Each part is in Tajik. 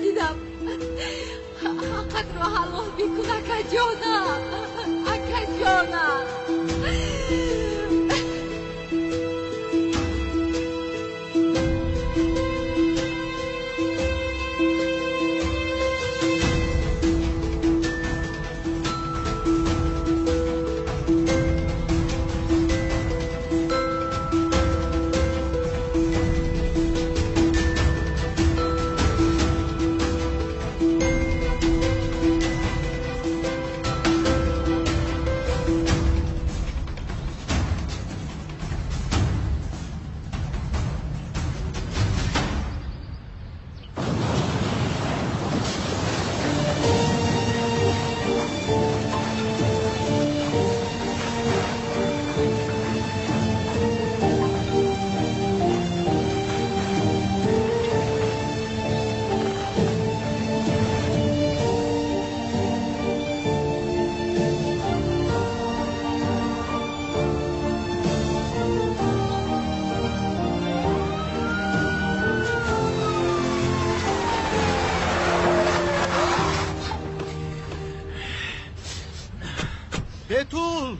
Надидам. Ҳаққатро ҳалол бикун, акаҷона, акаҷона. Бетул!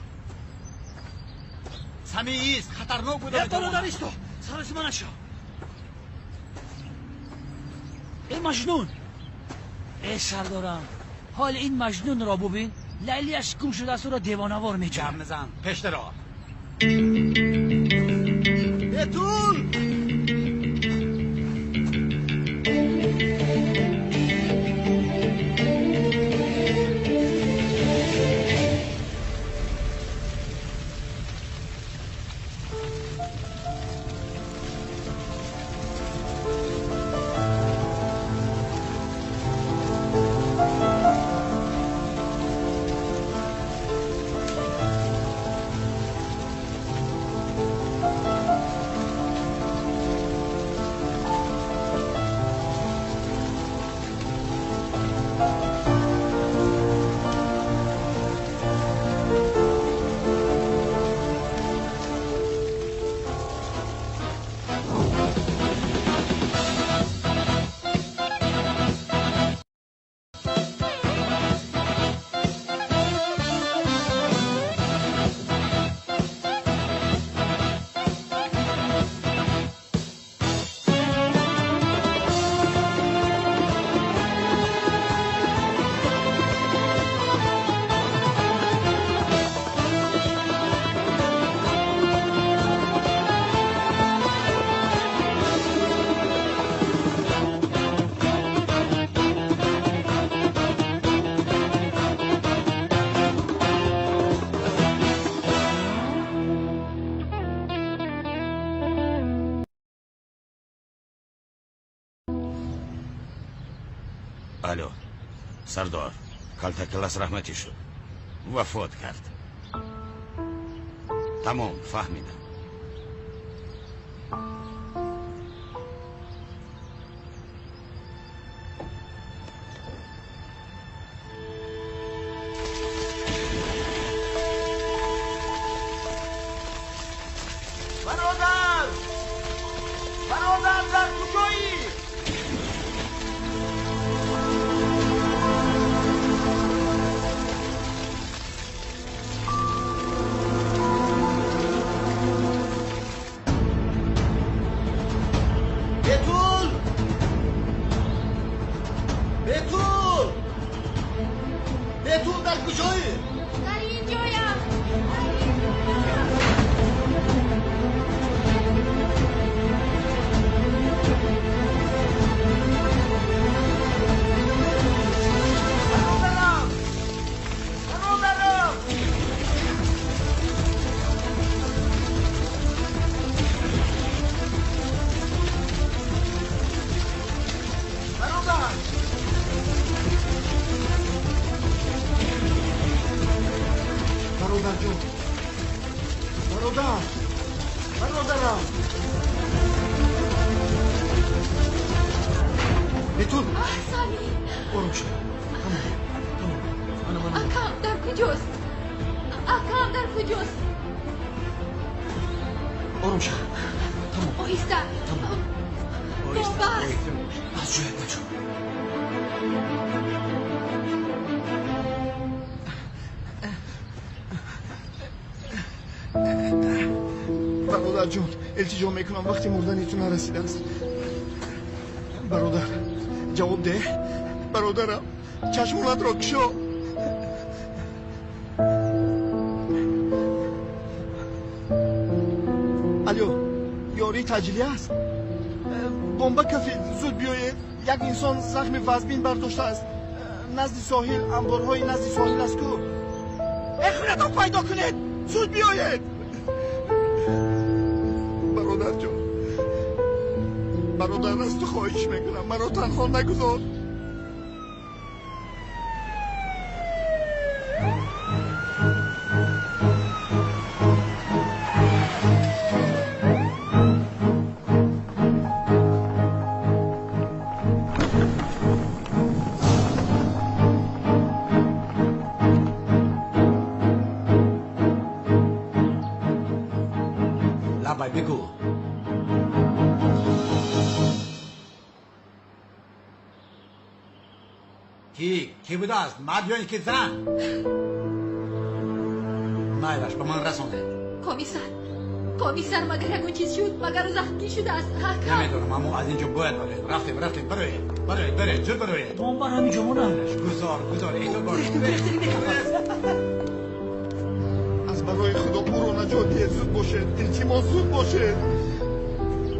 Самиист, хатарнок буда. Бародар, исто! Саросима нашав. Эй Маҷнун! Эй сардорам, ҳол ин Маҷнунро бубин, Лайлиаш гум шудааст, ӯро девонавор меҷӯяд. Гап назан, пештаро. Бетул! Алло, сардор, калтакалас раҳматӣ шуд, вафот кард. Тамом, фаҳмидам. Бародар! Бародар, дар куҷоӣ? Бетул! Бетул! Бетул, дар куҷоӣ? Дар инҷоям. Дар инҷоям. Бародарам! Бародарам! Бародар! Бародарҷон! Бародар! Бародарам! Бетул! Аҳ, Сами! Ором шав. Тамом. Тамом. Ана ман. Акам дар куҷост? Акам дар куҷост? Ором шав. Тамом. Оҳиста. Оҳиста. Бобас. Оҳиста. ҷоят бачо. Бародарҷон, илтиҷо мекунам, вақти мурдани ту нарасидааст. Бародар, ҷавоб деҳ. Бародарам, чашмонатро кушо. Алё, ёрии таъҷилӣ аст? Бомба кафид, зуд биёед. Як инсон захми вазмин бардоштааст. Назди соҳил, анборҳои назди соҳил аст ку. Э, худатон пайдо кунед, зуд биёед. Бародарҷон, бародар, аз ту хоҳиш мекунам, маро танҳо нагузор. Лабай, бигӯ. Кӣ будааст, мард ё ин ки зан? Майлаш, ба ман расонед. Комиссар, комиссар, магар ягон чиз шуд? Магар ӯ захмгин шудааст? Акам. Намедонам, аммо аз ин ҷо бояд бароем. Рафтем, рафтем, бароед, бароед, бароед, зуд бароед. Бомба ҳамин ҷо монад. Гузор, гузор, эҳтиёт бош. Аз барои Худо ӯро наҷот диҳед, зуд бошед, илтимос, зуд бошед.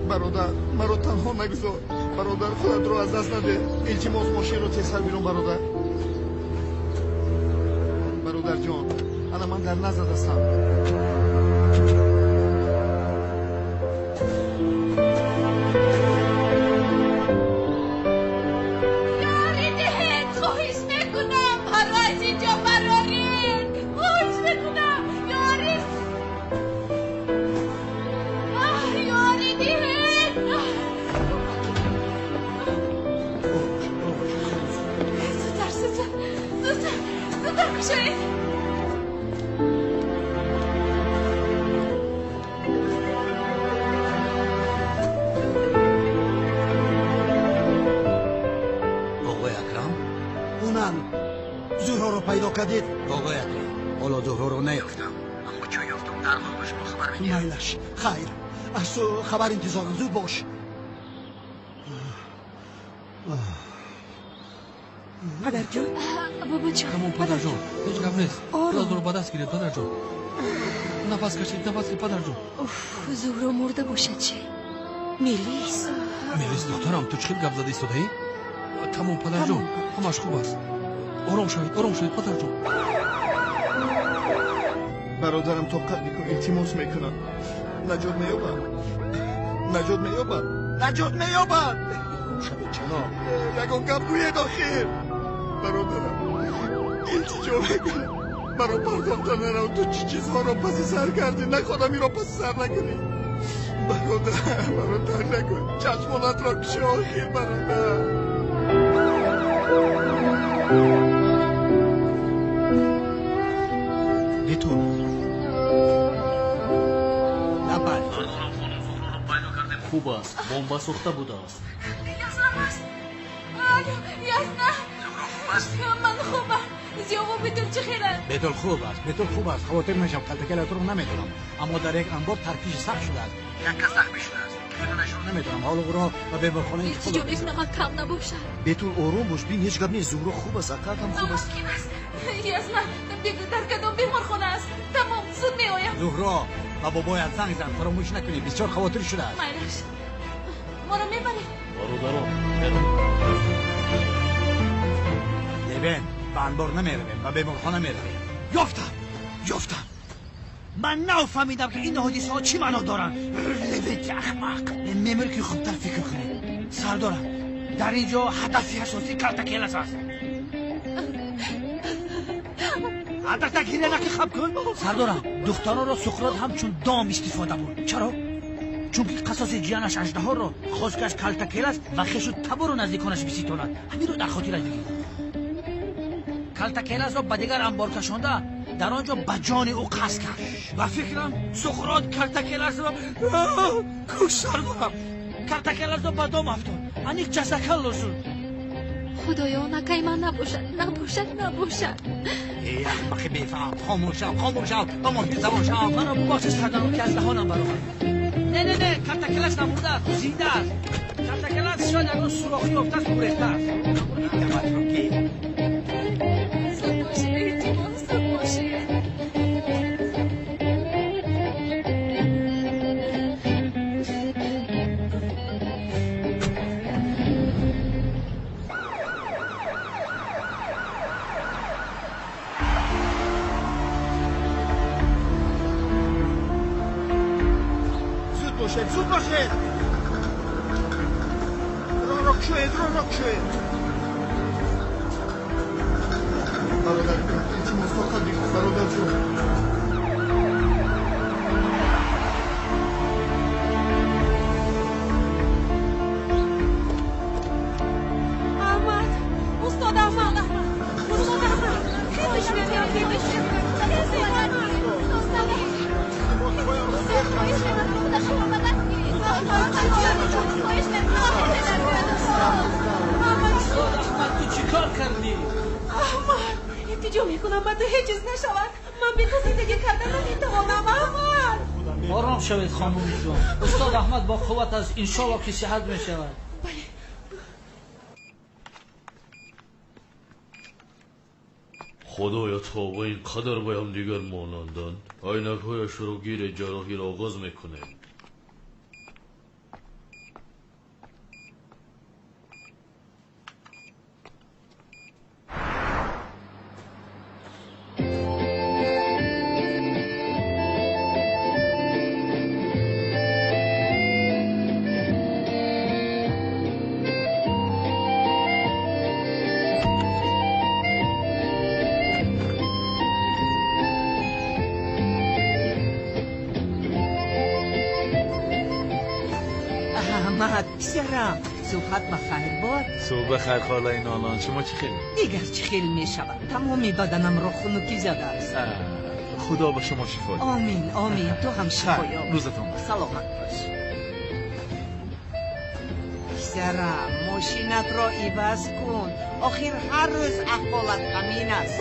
Бародар, маро танҳо нагузор. Бародар, худатро аз даст надеҳ. Илтимос, мошинро тезтар бирон, бародар. Бародарҷон, ана ман дар наздат ҳастам. Ёрӣ диҳед, хоҳиш мекунам, маро аз ин ҷо бароред. Хоҳиш мекунам, ёрӣ. Аҳ, ёрӣ диҳед. Зудтар, зудтар, зудтар, зудтар кушоед. Оғои Акрам, Унан Зуҳроро пайдо кардед? Оғои Акрам, ҳоло Зуҳроро наёфтам, аммо чун ёфтам дарҳол ба шумо хабар медиҳам. Майлаш, хайр, аз ту хабар интизорам, зуд бош. Падарҷон, Бобоҷон. Тамом, падарҷон, ҳеҷ гап нест. Ором. Худатонро ба даст гиред, падарҷон. Нафас кашед, нафас кашед, падарҷон. Уф, Зуҳро мурда бошад чӣ? Мелис. Мелис, духтарам, ту чӣ хел гап зада истодаӣ? Тамом, падарҷон, ҳамаш хуб аст. Ором шавед, ором шавед, падарҷон. Бародарам, тоқат бикун, илтимос мекунам. Наҷот меёбад, наҷот меёбад, наҷот меёбад. Ором шавед, ҷаноб. Ягон гап гӯед охир. Бародарам, илтиҷо мекунам, маро партофта нарав. Ту чӣ чизҳоро паси сар кардӣ, нахоҳам инро паси сар накунӣ. Бародар, бародар, накун, чашмонатро кушо охир, бародар. Бетул. Лабай. Хуб аст, бомба сӯхта будааст. Яснам аст. Алё, Ясна. Ман хубам. Зиёву Бетул чӣ хеланд? Бетул хуб аст, Бетул хуб аст, хавотир нашав, калтакелатро намедонам, аммо дар як анбор таркиши сахт шудааст. Як кас захмӣ шудааст, ки буданашро намедонам. Ҳоло ӯро ба беморхона интиқол Илтиҷо мекунам, акам набошад. Бетул, ором бош, бин, ҳеҷ гап нест. Зуҳро хуб аст, акаат ҳам хуб аст. Мумкин аст. Ясна, бигӯ дар кадом беморхона аст. Тамом, зуд меоям. Зуҳро, ба бобоят занг зан, фаромӯш накунӣ, бисёр хавотир шудааст. Майлаш, моро мебаред? Бародарон, меравем. Левен, ба анбор намеравем, ба беморхона меравем. Ёфтам, ёфтам. Ман нафаҳмидам, ки ин ҳодисаҳо чӣ маъно доранд. Левенти ахмақ. Мемир, ки хубтар фикр кунед. Сардорам, дар ин ҷо ҳадафи асосӣ Калтакелас аст. Ҳадафта гиря наки, хаб кун. Сардорам, духтаронро Суқрот ҳамчун дом истифода бурд. Чаро? Чунки қасоси ҷиянаш аждаҳорро хост, ки аз Калтакелас ва хешу табору наздиконаш биситонад. Ҳаминро дар хотираш бигир. Калтакеласро ба дигар анбор кашонда, дар он ҷо ба ҷони ӯ қасд кард. Ба фикрам, Суқрот Калтакеласро кушт. Сардорам, Калтакеласро ба дом афтод. Аниқ ҷазакалло шуд. Худоё, накай ман набошад, набошад, набошад. Эй аҳмақи бефаҳм, хомӯш шав, хомӯш шав, ба мошин савор шав. Маро бубахшед сардарон ки аз даҳонам баромад. Не, не, не, калтакелаш намурдааст, зинда аст. Калтакелаш шояд ягон сурохӣ ёфтааст, гурехтааст. Даватро ки. Зуд бошед, илтимос, зуд бошед. Зуд бошед! Роҳро кушоед, роҳро кушоед! Бародар, илтимос, тоқат бикун, бародарҷон. Аҳмад, устод Аҳмад, устод Аҳмад, хезиш мебиёд, хезиш. Устод Аҳмад, ту чӣ кор кардӣ? Аҳмад, илтиҷо мекунам, ба ту ҳеҷ чиз нашавад. Ман бе ту зиндагӣ карда наметавонам, Аҳмад. Ором шавед, хонумҷон. Устод Аҳмад бо қувват аст, иншоалло ки сиҳат мешавад. Худоё, тавба, ин қадар ба ҳамдигар монанданд. Айнакҳояшро гире, ҷарроҳиро оғоз мекунем. Аҳмад, писарам, суҳбат ба хайр бод. Субҳ бахайр, холаи нолон. Шумо чӣ хел? Дигар чӣ хел мешавад? Тамоми баданамро хунукӣ задааст. Худо ба шумо шифо диҳад. Омин, омин. Ту ҳам шифо ёб. Рӯзатон бахайр. Саломат бош. Писарам, мошинатро иваз кун. Охир ҳар рӯз аҳволат ҳамин аст.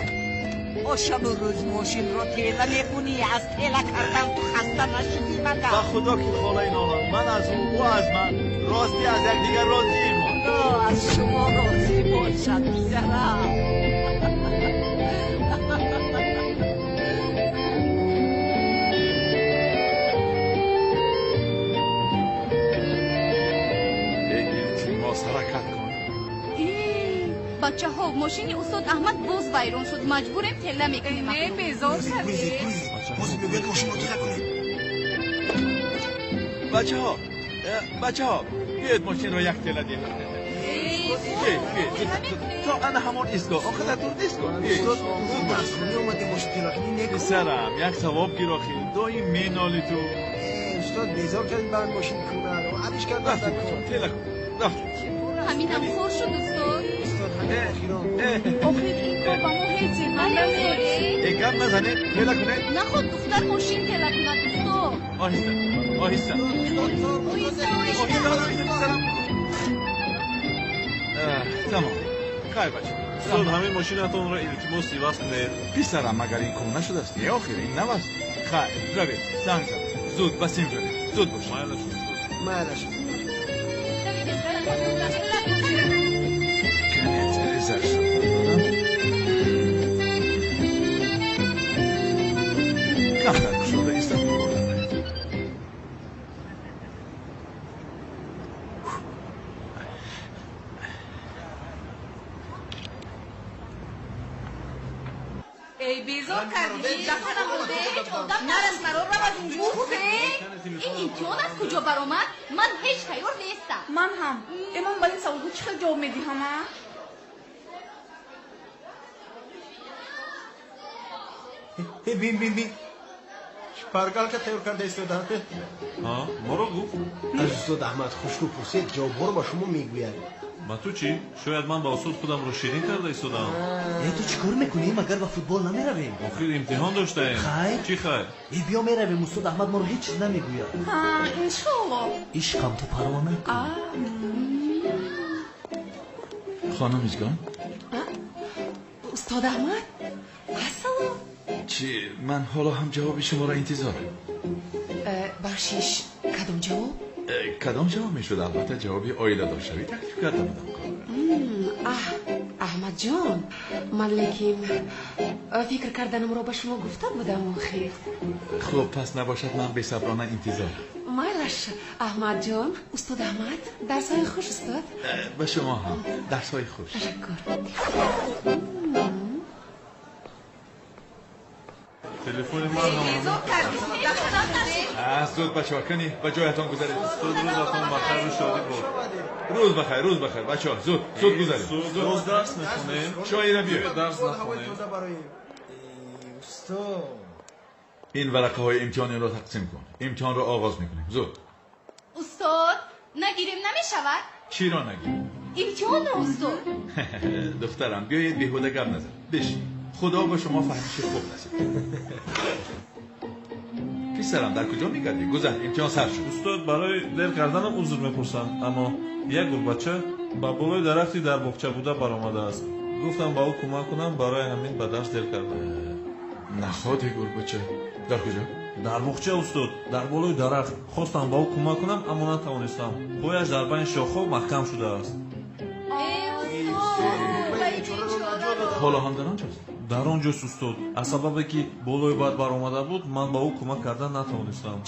Шабу рӯз мошинро тела мекунӣ, аз тела кардан ту хаста нашудӣ магар? Ба худо ки холаи нолон, ман аз ӯ, ӯ аз ман, ростӣ аз якдигар розием. Худо аз шумо розӣ бошад, писарам. Эй илтимос, ҳаракат кун. Бачаҳо, мошини устод Аҳмад боз вайрон шуд. Маҷбурем тела мекунем. Не, безор кардед. Боз мегӯяд мошинро тела кунед. Бачаҳо, бачаҳо, биёед мошинро як тела диҳем. То ана ҳамон истгоҳ, он қадар дур нест. Устод, аз хона омадем, мошин тела кунӣ некун. Писарам, як савоб гир охир, доим меноли ту. Устод, безор кардед барои мошин кунар. Алиш кардам. Тела кун, рафтем. Ҳаминам хор шуд, устод. Охир ин кор ба мо ҳеҷ зебо намедод. Э, гап назанед, тела кунед. Наход духтар мошин тела кунад, устод. Оҳиста, оҳиста. Оҳиста, оҳиста. Писарам. Тамом. Хайр, бача. Устод, ҳамин мошинатонро илтимос иваз кунед. Писарам, магар ин кӯҳна шудааст? Не, охир, ин нав аст. Хайр, равед, занг зан. Зуд ба синф равед. Зуд бош. Майлаш, устод. Майлаш. Камтар кушода истад. Эй, безор кардӣ. Даҳанам монда, ҳеҷ одам нарас маро равад инҷо. Ин имтиҳон аз куҷо баромад? Ман ҳеҷ тайёр нестам. Ман ҳам. Э, ман ба ин саволҳо чӣ хел ҷавоб медиҳам, а? Бин, бин, бин. Шпаргалка тайёр карда истодаанд. Моро гуфт. Аз устод Аҳмад хушрӯ пурсед, ҷавобҳоро ба шумо мегӯяд. Ба ту чӣ? Шояд ман ба устод худамро ширин карда истодаам. Э, ту чӣ кор мекунӣ? Магар ба футбол намеравем? Охир имтиҳон доштаем. Хайр. Чӣ хайр? Э, биё меравем, устод Аҳмад моро ҳеҷ чиз намегӯяд. Иншоалло. Ишқам, ту парво накун. Хонум Мижгон? Устод Аҳмад, ассалом. Чӣ, ман ҳоло ҳам ҷавоби шуморо интизорам. Бахшиш, кадом ҷавоб? Кадом ҷавоб мешуд? Албатта ҷавоби оиладоршавӣ таклиф карда будам. Аҳмадҷон, ман лекин фикр карданамро ба шумо гуфта будам охир. Хуб, пас набошад, ман бесаброна интизорам. Майлаш, Аҳмадҷон. Устод Аҳмад, дарсҳои хуш, устод. Ба шумо ҳам дарсҳои хуш. Ташаккур. Телефони ман ҳам зуд бачаҳо, кани ба ҷоятон гузаред. Устод, рӯзатон бахайру шодӣ бод. Рӯз бахайр, рӯз бахайр бачаҳо, зуд зуд гузаред. Боз дарс мехонем? Чойра биёед. Дарс нахонем. Ин варақаҳои имтиҳонро тақсим кун. Имтиҳонро оғоз мекунем. Зуд. Устод, нагирем намешавад? Чиро нагирем? Имтиҳонро, устод. Духтарам, биёед беҳуда гап назан. Бишин. Худо ба шумо фаҳмиши хуб насиб кунад. Писарам, дар куҷо мегардӣ? Гузар, имтиҳон сар шуд. Устод, барои дер карданам узр мепурсам, аммо як гурбача ба болои дарахти дар боғча буда баромадааст. Гуфтам ба ӯ кӯмак кунам, барои ҳамин ба дарс дер кардам. Находи гурбача дар куҷо? Дар боғча, устод, дар болои дарахт. Хостам ба ӯ кӯмак кунам, аммо натавонистам. Пояш дар байни шохҳо маҳкам шудааст. Ҳоло ҳам дар он ҷост? Дар он ҷост, устод. Аз сабабе ки болои бад баромада буд, ман ба ӯ кӯмак кардан натавонистам.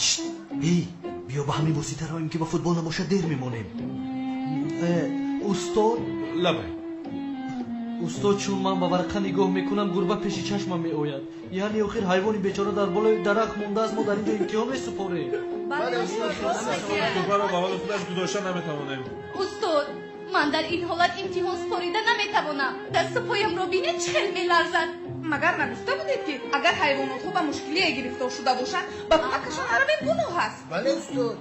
Эй, биё ба ҳамин восита равем, ки ба футбол набошад дер мемонем. Устод? Лабай. Устод, чун ман ба варақа нигоҳ мекунам, гурба пеши чашмам меояд. Яъне охир ҳайвони бечора дар болои дарахт мондааст, мо дар ин ҷо имтиҳон месупорем. Гурбаро ба ҳоли худаш гузошта наметавонем. Устод, ман дар ин ҳолат имтиҳон супорида наметавонам. Дасту поямро бинед, чӣ хел меларзад. Магар нагуфта будед, ки агар ҳайвонотҳо ба мушкилие гирифтор шуда бошанд, ба кӯмакашон наравем гуноҳ аст? Бале, устод.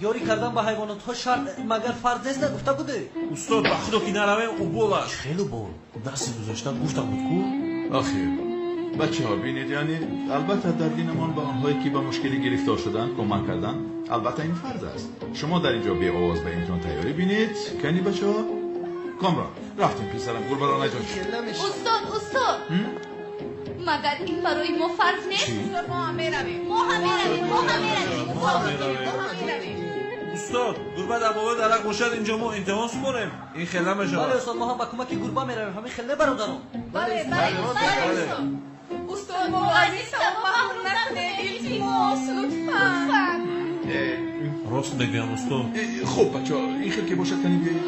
Ёрӣ кардан ба ҳайвонотҳо шарт магар фарз нест, нагуфта будед? Устод, ба худо ки наравем, убол аст. Хеле убол. Дарси гузашта гуфта буд ку? Охир, бачаҳо, бинед, яъне албатта дар динамон ба онҳое ки ба мушкилӣ гирифтор шуданд кӯмак кардан, албатта ин фарз аст. Шумо дар ин ҷо беовоз ба имтиҳон тайёрӣ бинед. Кани бачаҳо? Комрон, рафтем писарам, гурбаро наҷот. Устод, устод, магар ин барои мо фарз нест? Мо ҳам меравем. Мо ҳам меравем, мо ҳам меравем, мо ҳам меравем. Устод, гурба дар болои дарахт бошад, инҷо мо имтиҳон супорем. Ин хел намешавад. Бале, устод, мо ҳам ба кӯмаки гурба меравем. Ҳамин хел не, бародарон? Бале, бале, бале, устод. Устод, моро аз ин савоб маҳрум накунед, илтимос, лутфан. Рост мегӯям, устод. Хуб, бачаҳо, ин хел ки бошад, кани биёед.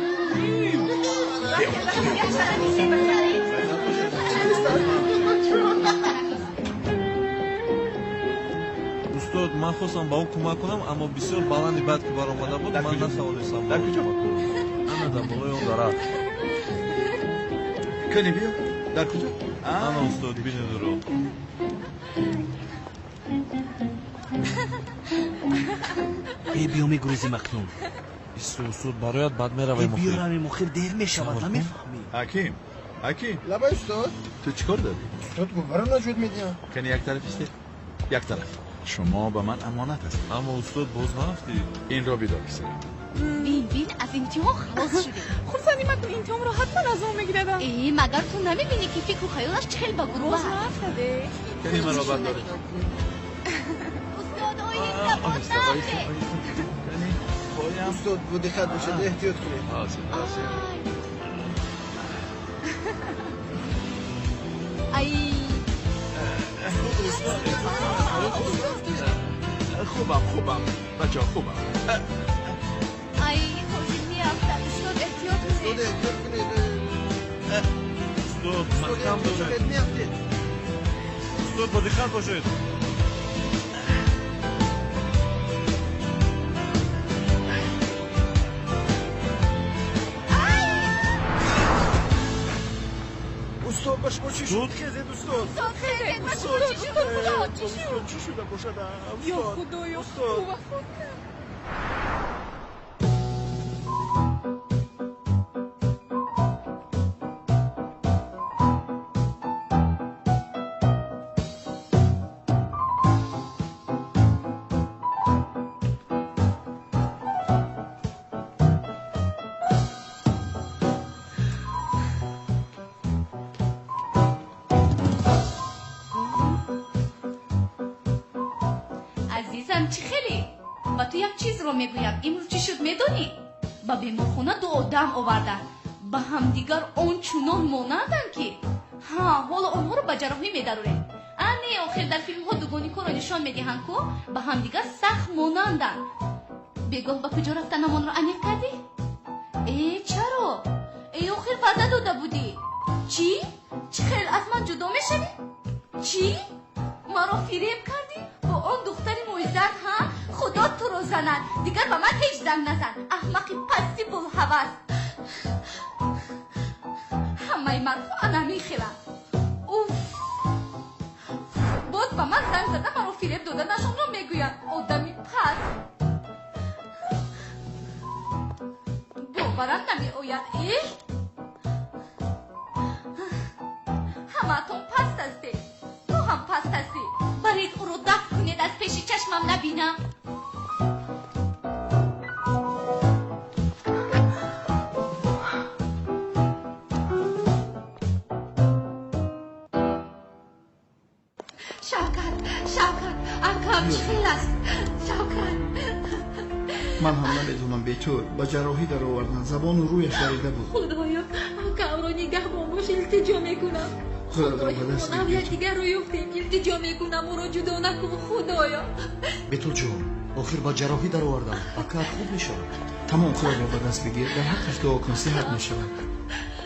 Устод, ман хостам ба ӯ кӯмак кунам, аммо бисёр баланди бад ки баромада буд, ман натавонистам ба ӯ кӯмак кунам. Ана дар болои он дарахт. Кани биё, дар куҷо? Ана, устод, бинед ӯро. Э, биё мегурезем акнун. Исто, устод, барояд бад меравем. Биё равем, охир дер мешавад, намефаҳмӣ? Ҳаким, ҳаким. Лабай, устод. Ту чӣ кор дорӣ? Устод, гурбаро наҷот медиҳам. Кани як тараф истед, як тараф. Шумо ба ман амонат ҳастед. Аммо устод, боз нарафтӣ. Инро бидор, писарам. Бин, бин, аз имтиҳон халос шудем. Хурсанди макун, имтиҳонро ҳатман аз мо мегирадам. Э, магар ту намебинӣ, ки фикру хаёлаш чӣ хел ба гурба аст? Боз нарафтаде. Кани маро бардоред. Устод, оҳиста, боз нарафте. Кани поям. Устод, бо диққат бошед, эҳтиёт кунед. Ҳозир, ҳозир. Ай. Хубам, хубам, бачаҳо, хубам. Ай, ҳозир меафтад. Устод, эҳтиёт кунед. Устод, эҳтиёт кунед. Устод, маҳкам доред. Устод, бо диққат бошед. Устод, ба шумо чӣ шуд? Хезед, устод. Устод, хезед, ба шумо чӣ шуд? Устод, чӣ шуд? Чӣ шуда бошад? Ё Худоё, ӯ вафот кард. чӣ хеле? Ба ту як чизро мегӯям. Имрӯз чӣ шуд медонӣ? Ба беморхона ду одам оварданд. Ба ҳамдигар он чунон монанданд ки ҳа, ҳоло онҳоро ба ҷарроҳӣ медарорем. А не, охир дар филмҳо дугоникҳоро нишон медиҳанд ку, ба ҳамдигар сахт монанданд. Бегоҳ ба куҷо рафтанамонро аниқ кардӣ? Э, чаро? Э, охир ваъда дода будӣ. Чӣ? Чӣ хел аз ман ҷудо мешавӣ? Чӣ? Маро фиреб кардӣ? Бо он духтари мӯйзан, ҳа? Худо туро занад. Дигар ба ман ҳеҷ занг назан. Аҳмақи пасти булҳавас. Ҳамаи мардҳо ана мехеланд. Уф! Боз ба ман занг зада маро фиреб доданашонро мегӯянд. Одами паст. Боварам намеояд. Э? Ҳамаатон паст ҳастед. Ту ҳам паст ҳастӣ. Баред ӯро дафт кунед, аз пеши чашмам набинам. Шавкат, Шавкат, акам чӣ хел аст? Шавкат. Ман ҳам намедонам, бетур ба ҷарроҳӣ дароварданд, забону рӯяш дарида буд. Худоё, акамро нигаҳбон бош, илтиҷо мекунам. Худоро ба даст мо нав якдигарро ёфтем, илтиҷо мекунам, ӯро ҷудо накун, Худоё. Бетул ҷон, охир ба ҷарроҳӣ дароварданд, акаат хуб мешавад. Тамом, худоро ба даст бигир, дар ҳаққаш дуо кун, сиҳат мешавад.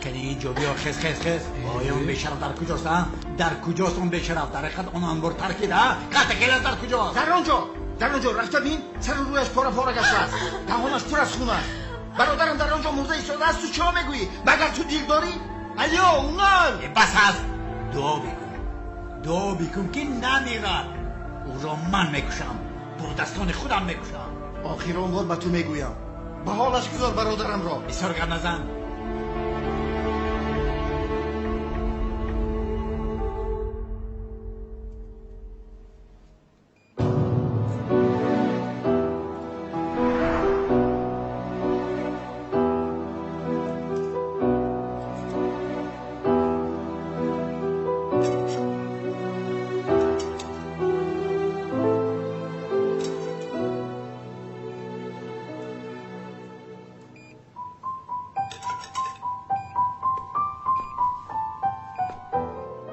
Кани инҷо биё, хез, хез, хез. Оё он бешараф дар куҷост, а? Дар куҷост он бешараф? Дар ҳақиқат он анбор таркид, а? Калтакелас дар куҷост? Дар он ҷо, дар он ҷо рафта бин, сару рӯяш пора пора гаштааст, даҳонаш пур аз хун аст. Бародарам дар он ҷо мурда истодааст, ту чиҳо мегӯӣ? Магар ту дил дорӣ? Алё, унал! Бас аст! Дуо бикун, дуо бикун ки намирад. Ӯро ман мекушам, бо дастони худам мекушам. Охир он бор ба ту мегӯям, ба ҳолаш гузор бародарамро. Бисёр гап назан.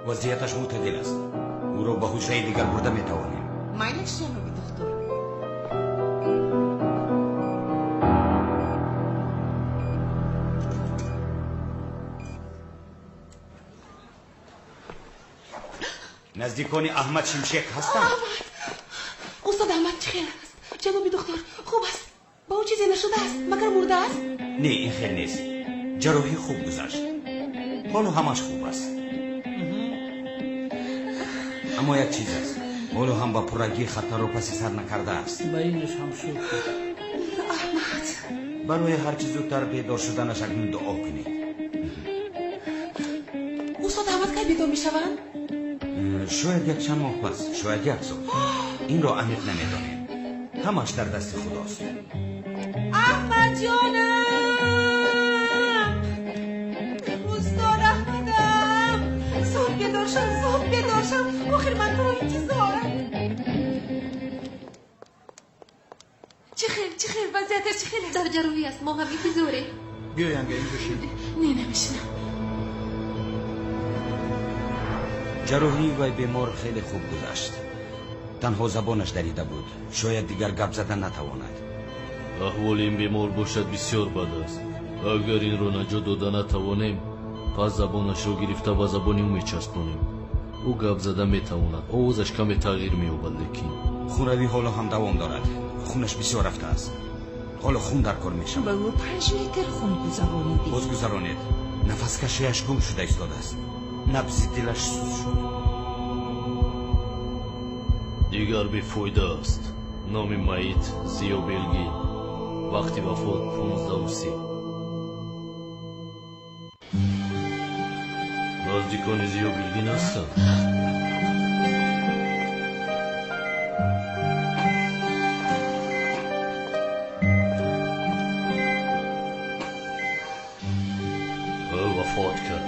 Вазъияташ мӯътадил аст. Ӯро ба ҳуҷраи дигар бурда метавонем. Майлаш, ҷаноби духтур. Наздикони Аҳмад Шимшек ҳастанд? Устод Аҳмад чӣ хел аст? Ҷаноби духтур, хуб аст? Ба ӯ чизе нашудааст? Магар мурдааст? Не, ин хел нест. Ҷарроҳӣ хуб гузашт. Ҳоло ҳамаш хуб аст. Аммо як чиз аст, ҳоло ҳам ба пуррагӣ хатарро паси сар накардааст. Ба инаш ҳам шукр. Аҳмад, барои ҳарчи зудтар бедор шуданаш акнун дуо кунед. Устод Аҳмад кай бедор мешаванд? Шояд як чанд моҳ пас, шояд як сол. Инро аниқ намедонем. Ҳамаш дар дасти Худост. Аҳмад ҷонам, устод Аҳмадам, зуд бедор шав, зуд бедор шав. Охир ман туро интизорам. Чӣ хел, чӣ хел, вазъияташ чӣ хел аст? Дар ҷарроҳӣ аст, мо ҳам интизорем. Биё янга, инҷо шин. Не, намешинам. Ҷарроҳии вай бемор хеле хуб гузашт. Танҳо забонаш дарида буд, шояд дигар гап зада натавонад. Аҳволи ин бемор бошад бисёр бад аст. Агар инро наҷот дода натавонем, пас забонашро гирифта ба забони ӯ мечаспонем. Ӯ гап зада метавонад, овозаш каме тағйир меёбад, лекин хунравӣ ҳоло ҳам давом дорад. Хунаш бисёр рафтааст. Ҳоло хун дар кор мешавад. Ба ӯ 5 литр хун гузаронидед. Боз гузаронед. Нафаскашиаш гум шуда истодааст. Набзи дилаш суст шуд. Дигар бефоида аст. Номи майит Зиё Белгин. Вақти вафот 15:30. Наздикони Зиё Белгин ҳастанд. Ӯ вафот кард.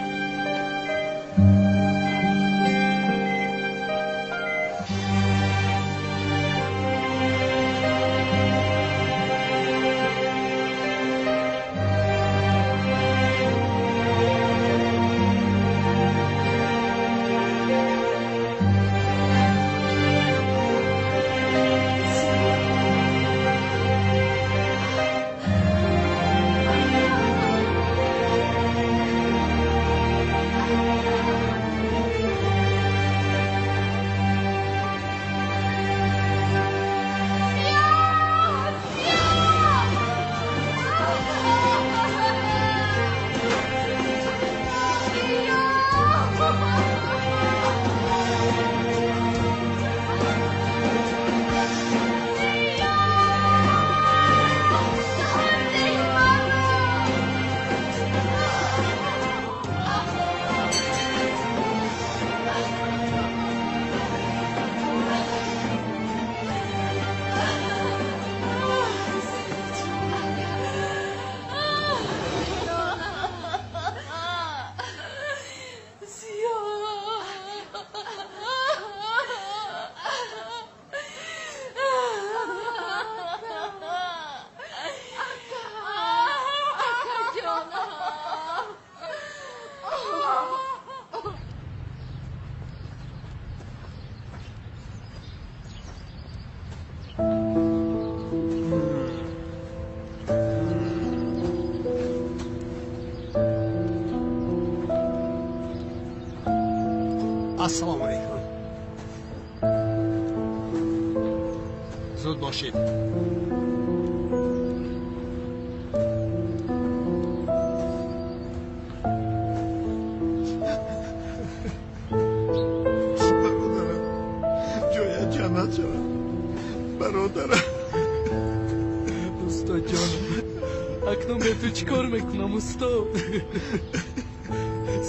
Ассалому алайкум. Зуд бошед. Бародарам, ҷоят ҷаннат шавад. Бародарам. Устод ҷонам, акнун бе ту чӣ кор мекунам, устод?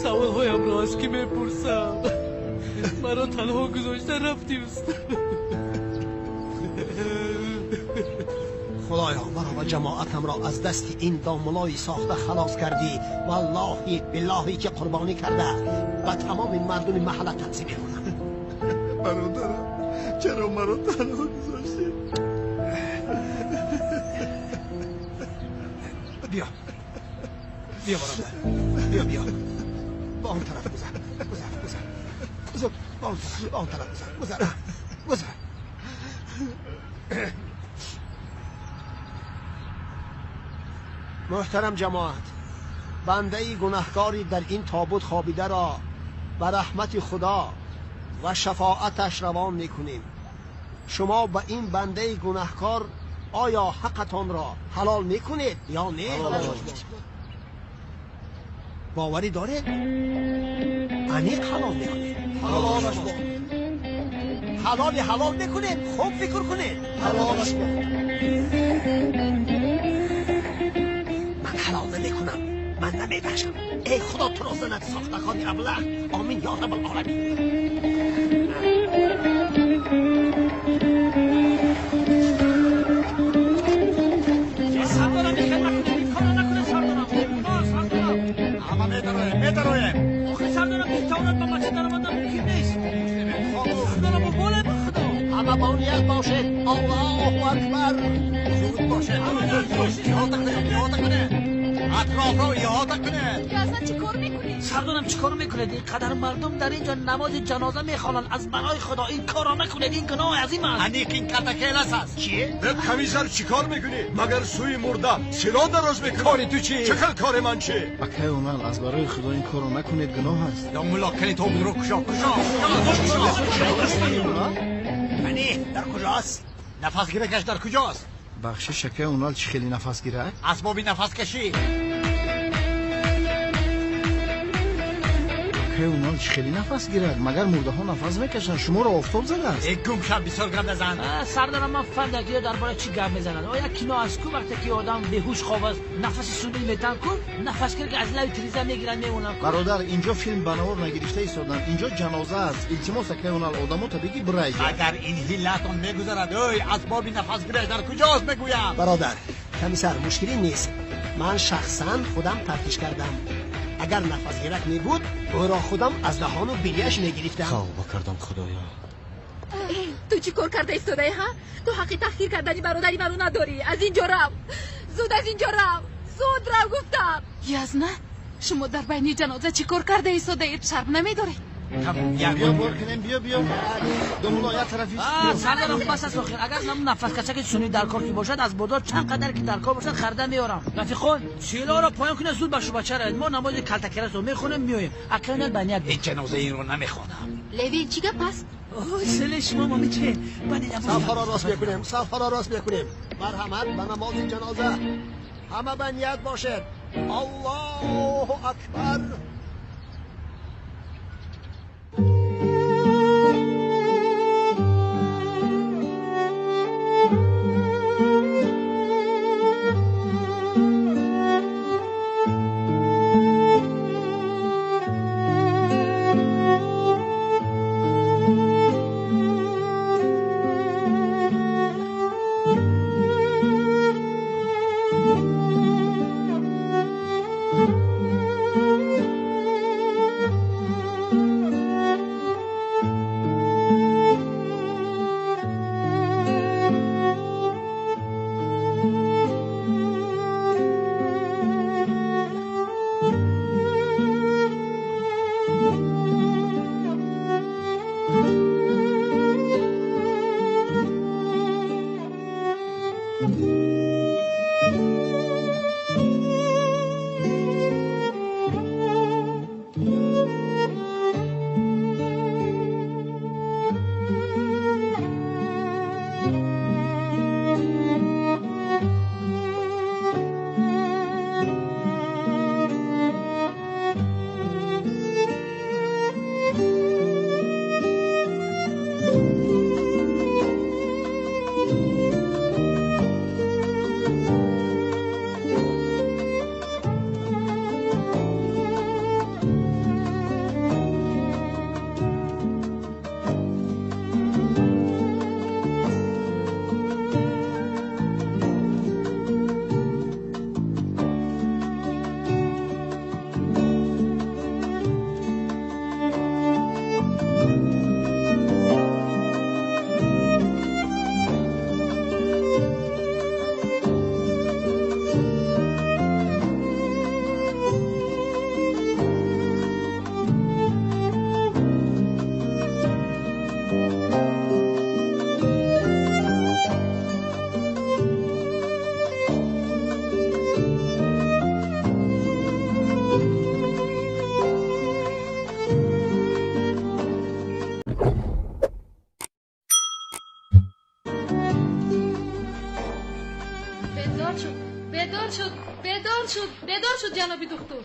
Саволҳоямро аз кӣ мепурсам? Маро танҳо гузошта рафтӣ, устод. Худоё, маро ва ҷамоатамро аз дасти ин домулои сохта халос кардӣ. Валлоҳи биллоҳи ки қурбонӣ карда ба тамоми мардуми маҳалла тақсим мекунам. Бародарам, чаро маро танҳо гузоштӣ? Биё, биё бародар, биё, биё. Ба он тараф гузар, гузар, гузар. Зуд, ба он тараф, ба он тараф гузар, гузар, гузар. Муҳтарам ҷамоат, бандаи гунаҳкори дар ин тобут хобидаро ба раҳмати Худо ва шафоаташ равон мекунем. Шумо ба ин бандаи гунаҳкор оё ҳаққатонро ҳалол мекунед ё не? Боварӣ доред? Аниқ ҳалол мекунед. Ҳалолаш бод. Ҳалоли ҳалол мекунед. Хуб фикр кунед. Ҳалолаш бод. Ман ҳалол намекунам. Ман намебахшам. Эй Худо, туро занад сохтакори аблаҳ. Омин ё раббал оламин. Сардорам, мехел накунед, ин корро накунед, сардорам. Сардорам. Ҳама медароем, медароем. Охир сардорам, битавонад ба масҷид даромадан мумкин нест. Сардорам, боле ба Худо. Ҳама бо ният бошед. Аллоҳу акбар. Зуд бошед. Иҳота кунед, иҳота кунед. Атрофро иҳота кунед. Язна чӣ кор мекунед? Сардорам, чӣ кор мекунед? Ин қадар мардум дар инҷо намози ҷаноза мехонанд. Аз барои Худо ин корро накунед. Ин гуноҳи азим аст. Аниқ ин калтакелас аст. Чӣ? Комиссар, чӣ кор мекунӣ? Магар сӯи мурда силоҳ дароз мекунӣ? Кори ту чӣ? Чӣ хел кори ман чӣ? Акай Унал, аз барои Худо ин корро накунед, гуноҳ аст. Ё мулло, кали тобутро кушо, кушо, кушо. Ани, дар куҷост? Нафасгиракаш дар куҷост? Бахшиш, акай Унал, чӣ хеле нафасгирак? Асбоби нафаскашӣ. Акай Унал, чӣ хеле нафас гирад? Магар мурдаҳо нафас мекашанд? Шуморо офтоб задааст. Э, гум шав, бисёр гап назан. Сардорам, ман фаҳмидам ки дар бораи чӣ гап мезанад. Оя кино аст ку, вақте ки одам беҳуш хоб аст, нафаси сунъӣ метан ку, нафасгир ки аз лави тиреза мегиранд, мемонанд ку. Бародар, инҷо филм ба навор нагирифта истоданд. Инҷо ҷаноза аст. Илтимос, акай Унал, одамо табиги бирайҷа. Агар ин ҳиллатон мегузарад, ой, асбоби нафасгираш дар куҷост, мегӯям. Бародар, комиссар, мушкилӣ нест. Ман шахсан худам тафтиш кардам. Агар нафасгирак мебуд, ӯро худам аз даҳону бинияш мегирифтам. Тавба кардам, Худоё. Ту чӣ кор карда истодаӣ, ҳа? Ту ҳаққи таҳқир кардани бародари маро надорӣ. Аз ин ҷо рав. Зуд аз ин ҷо рав. Зуд рав, гуфтам. Язна, шумо дар байни ҷаноза чӣ кор карда истодаед? Шарм намедоред? Биё бор кунем, биё, биё. Домулло, як тарафи. Сардорам, бас аст охир. Агар нафаскашаки сунъӣ дар кор ки бошад, аз бозор чанд қадар ки дар кор бошад харида меорам. Рафиқон, силоҳро поён кунед, зуд ба шӯъбача равед. Мо намози калтакерасро мехонем, меоем. Акай Унал ба ният. Ин ҷаноза инро намехонам. Левин, чӣ гап аст? Селе шумо мами че? Сафҳаро рост мекунем, сафҳаро рост мекунем. Марҳамат ба намози ҷаноза. Ҳама ба ният бошед. Аллоҳу акбар. Бедор шуд ҷаноби духтур.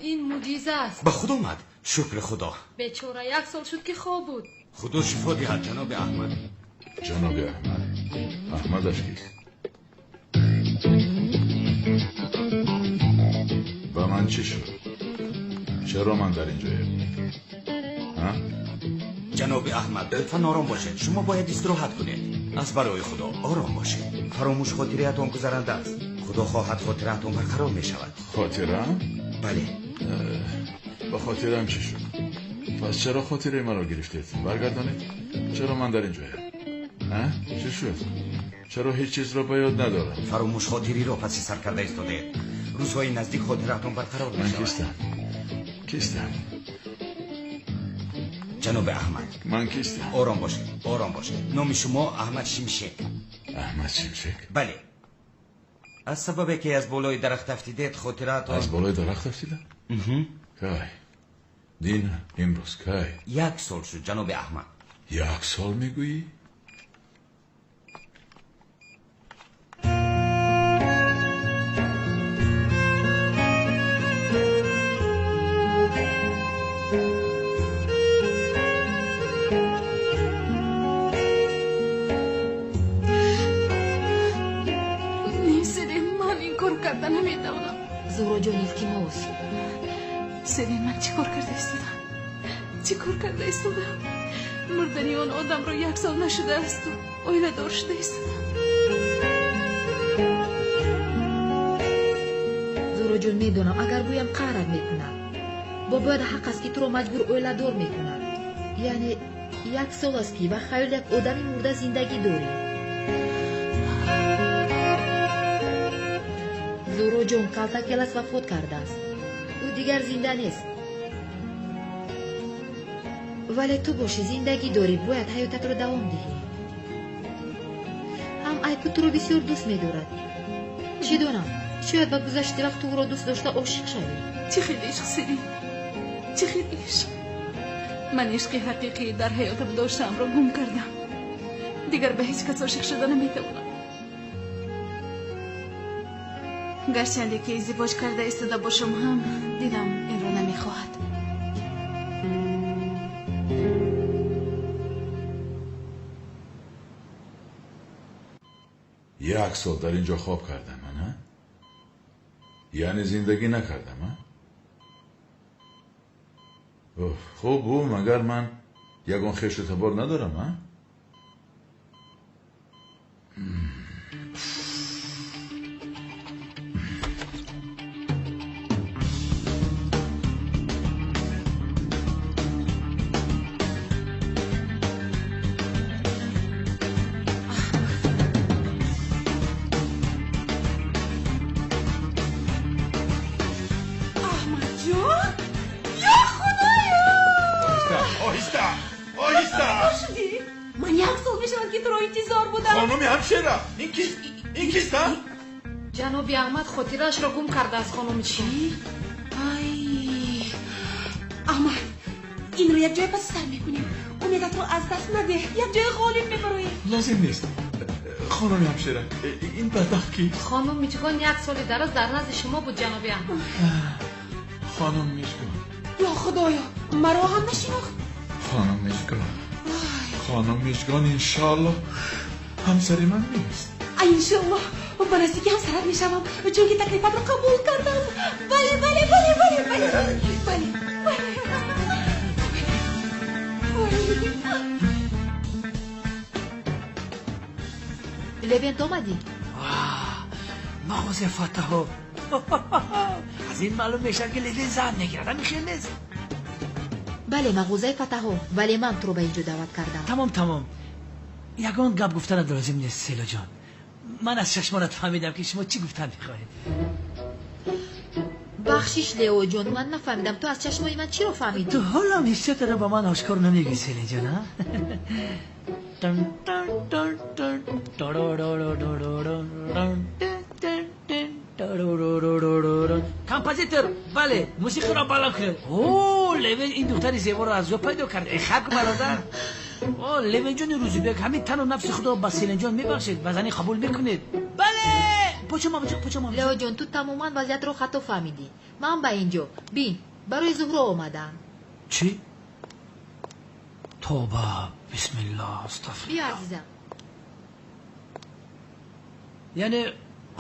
Ин мӯъҷиза аст. Ба худ омад. Шукри Худо. Бечора як сол шуд ки хоб буд. Худо шифо диҳад ҷаноби Аҳмад. Ҷаноби Аҳмад. Аҳмадаш кист? Ба ман чӣ шуд? Чаро ман дар инҷоям? Ҳа? Ҷаноби Аҳмад, лутфан ором бошед. Шумо бояд истироҳат кунед. Аз барои Худо ором бошед. Фаромӯш хотираятон гузаранда аст. Худо хоҳад хотираатон барқарор мешавад. Хотираам? Бале. Ба хотираам чӣ шуд? Пас чаро хотираи маро гирифтед? Баргардонед. Чаро ман дар инҷоям? Ҳа? Чӣ шуд? Чаро ҳеҷ чизро ба ёд надорам? Фаромӯш хотириро паси сар карда истодаед. Рӯзҳои наздик хотираатон барқарор мешавад. Ман кистам? Кистам? Ҷаноби Аҳмад. Ман кистам? Ором бошед, ором бошед. Номи шумо Аҳмад Шимшек. Аҳмад Шимшек? Бале. Аз сабабе ки аз болои дарахт афтидед хотираатон. Аз болои дарахт афтидам? Кай? Дина, имрӯз кай? Як сол шуд ҷаноби Аҳмад. Як сол мегӯӣ? Зуҳроҷон, илтимос. Селин, ман чӣ кор карда истодам? Чӣ кор карда истодам? Мурдани он одамро як сол нашудаасту оиладор шуда истодам. Зуҳроҷон, медонам, агар гӯям қаҳрат мекунад. Бо бояд ҳақ аст ки туро маҷбур оиладор мекунад. Яъне як сол аст ки ба хаёли як одами мурда зиндагӣ дорӣ. Зуҳроҷон, Калтакелас вафот кардааст. Ӯ дигар зинда нест. Вале ту бошӣ зиндагӣ дорӣ, бояд ҳаётатро давом диҳӣ. Ҳам Айку туро бисёр дӯст медорад. Чӣ донам, шояд ба гузашти вақт ту ӯро дӯст дошта ошиқ шавӣ. Чӣ хел ишқ, Селин? Чӣ хел ишқ? Ман ишқи ҳақиқӣ дар ҳаётам доштаамро гум кардам. Дигар ба ҳеҷ кас ошиқ шуда наметавонам. Гарчанде ки издивоҷ карда истода бошам ҳам, дилам инро намехоҳад. Як сол дар инҷо хоб кардам, ана? Яъне зиндагӣ накардам, а? Хуб, бу, магар ман ягон хешу табор надорам, а? Ҷаноби Аҳмад хотираашро гум кардааст, хонум. Чӣ? Ай, Аҳмад, инро як ҷоя паси сар мекунем. Умедатро аз даст надеҳ, як ҷоя ғолиб мебароем. Лозим нест, хонуми ҳамшира. Ин бадбахт кист? Хонум Мичгон як соли дароз дар назди шумо буд, ҷаноби Аҳмад. Хонум Мичгон. Ё Худоё, маро ҳам нашинохт. Хонум Мичгон, хонум Мичгон, иншоаллоҳ ҳамсари ман нест. Иншоаллоҳ ба наздикӣ ҳамсарат мешавам, чунки таклифатро қабул кардам. Бале, бале, бале, бале, бале, бале, бале. Левент омадӣ? Мағози Фаттаҳо. Аз ин маълум мешавад, ки Левент зан мегирад, ҳамин хел нест? Бале, мағозаи Фаттаҳо, вале ман туро ба инҷо даъват кардам. Тамом, тамом. Ягон гап гуфтанат лозим нест, Селоҷон. Ман аз чашмонат фаҳмидам, ки шумо чӣ гуфтан мехоҳед. Бахшиш, Леоҷон, ман нафаҳмидам, ту аз чашмони ман чиро фаҳмидӣ? Ту ҳолам ҳиссиётро ба ман ошкор намегӯӣ, Селинҷон, а? Композитор, бале, мусиқиро баланд кунед. О, Левен ин духтари зеборо аз ҷо пайдо кард. Э, хак бародар. О, Левенҷони Рӯзибек, ҳамин тану нафси худро ба Селинҷон мебахшед ва занӣ қабул мекунед. Бале! Почама, почама. Леоҷон, ту тамоман вазъиятро хато фаҳмидӣ. Ман ба инҷо, бин, барои Зуҳро омадам. Чӣ? Тоба, бисмиллоҳ, астағфируллоҳ. Биё, азизам. Яъне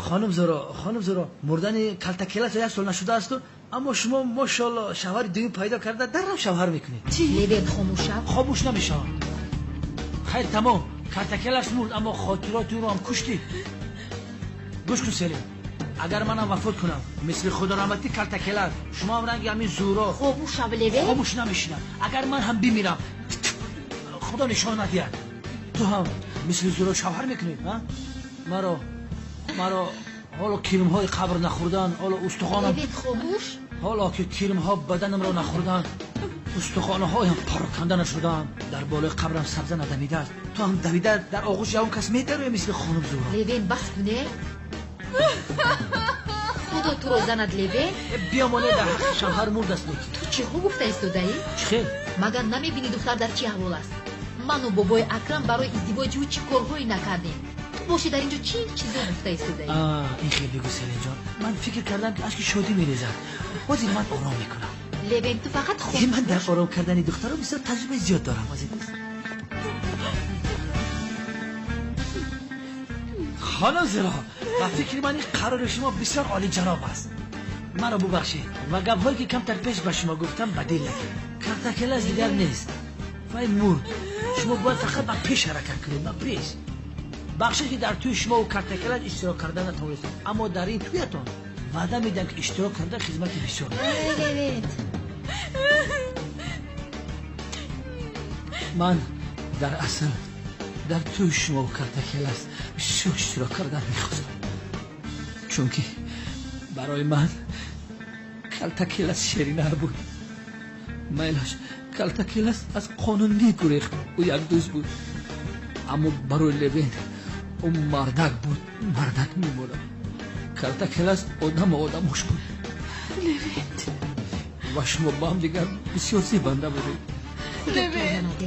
хонум Зуҳро, хонум Зуҳро, мурдани калтакелато як сол нашудааст, аммо шумо мошоаллоҳ шавҳари дуюм пайдо карда даррав шавҳар мекунед. Чӣ? Левент, хомӯш шав. Хомӯш намешавам. Хайр, тамом, калтакелаш мурд, аммо хотироти ӯро ҳам куштӣ. Гӯш кун, Селин, агар манам вафот кунам, мисли худораҳматӣ калтакелаш, шумо ҳам ранги ҳамин Зуҳро. Хомӯш шав, Левент. Хомӯш намешинам. Агар ман ҳам бимирам, худо нишон надиҳад, ту ҳам мисли Зуҳро шавҳар мекунӣ, а? Маро ҳоло кирмҳои қабр нахӯрдан, ҳоло устухонам. Левент, хомӯш. Ҳоло ки кирмҳо баданамро нахӯрдан, устухонаҳоям пароканда нашуданд, дар болои қабрам сабза надамидааст, ту ҳам давида дар оғӯши ягон кас медароӣ мисли хонум Зуҳро. Левент, бас куне. Худо туро занад, Левент. Биёмоне, дар ҳаққи шавҳар мурд аст. Ту чиҳо гуфта истодаӣ? Чӣ хел? Магар намебинӣ духтар дар чӣ аҳвол аст? Ману бобои Акрам барои издивоҷи ӯ чӣ корҳое накардем? Ту бошӣ дар инҷо чӣ чизо гуфта истодаӣ? Ин хел бигӯ, Селинҷон. Ман фикр кардам, ки ашки шодӣ мерезад. Ҳозир ман ором мекунам. Левент, ту фақат хомӯш. Ман дар ором кардани духтаро бисёр таҷрибаи зиёд дорам. Ҳозир хонум Зуҳро, ба фикри ман ин қарори шумо бисёр олиҷаноб аст. Маро бубахшед ва гапҳое ки камтар пеш ба шумо гуфтам ба дил нагиред. Калтакелаш дигар нест, вай мурд. Шумо бояд фақат ба пеш ҳаракат кунед, ба пеш. Бахшед, ки дар тӯи шумо калтакелаш иштирок карда натавонистам, аммо дар ин тӯятон ваъда медиҳам, ки иштирок карда хизмати бисёр. Левент, ман дар асл дар тӯи шумо калтакелаш бисёр иштирок кардан мехостам, чунки барои ман калтакелаш ширинар буд. Майлаш калтакелаш аз қонун мегурехт, ӯ як дузд буд, аммо барои Левент ӯ мардак буд, мардак мемонад. Калтакелаш одаму одамош буд. Левент, ва шумо ба ҳам дигар бисёр зебанда будед. Левент,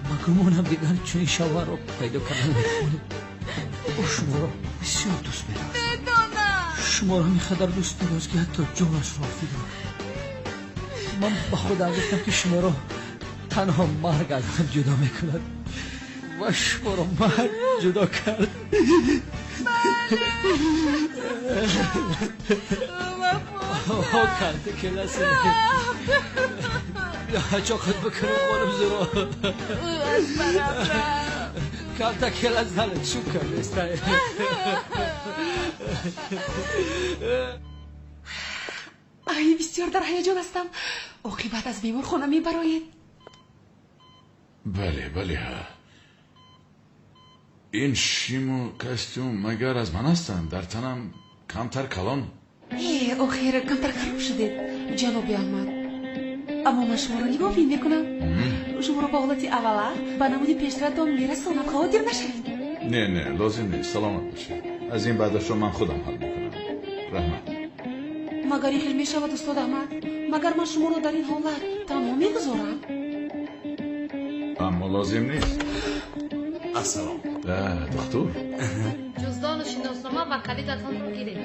ба гумонам дигар чунин шавҳарро пайдо кардан наметавонед. Ӯ шуморо бисёр дӯст медошт. Медонам. Шуморо инқадар дӯст медошт, ки ҳатто ҷонашро фидо кард. Ман ба худам гуфтам, ки шуморо танҳо марг аз ҳам ҷудо мекунад ва шуморо марг ҷудо кард. Карда келасе. Чоқат бикунам қолим зуро. Карта келас зале шукр неста. Ай, бисёр дар ҳаяҷон ҳастам. Оқибат аз беморхона мебароед. Бале, бале, ҳа. Ин шиму костюм магар аз ман ҳастанд? Дар танам камтар калон. Э, охир камтар хароб шудед, ҷаноби Аҳмад. Аммо ман шуморо нигоҳбин мекунам. Шуморо ба ҳолати аввала, ба намуди пештаратон мерасонам, хавотир нашавед. Не, не, лозим нест, саломат бошед. Аз ин баъдашро ман худам ҳал мекунам. Раҳмат. Магар ин хел мешавад, устод Аҳмад? Магар ман шуморо дар ин ҳолат танҳо мегузорам? Аммо лозим нест. Ассалом. Духтур. Ҷуздону шиноснома ва калидатонро гиред.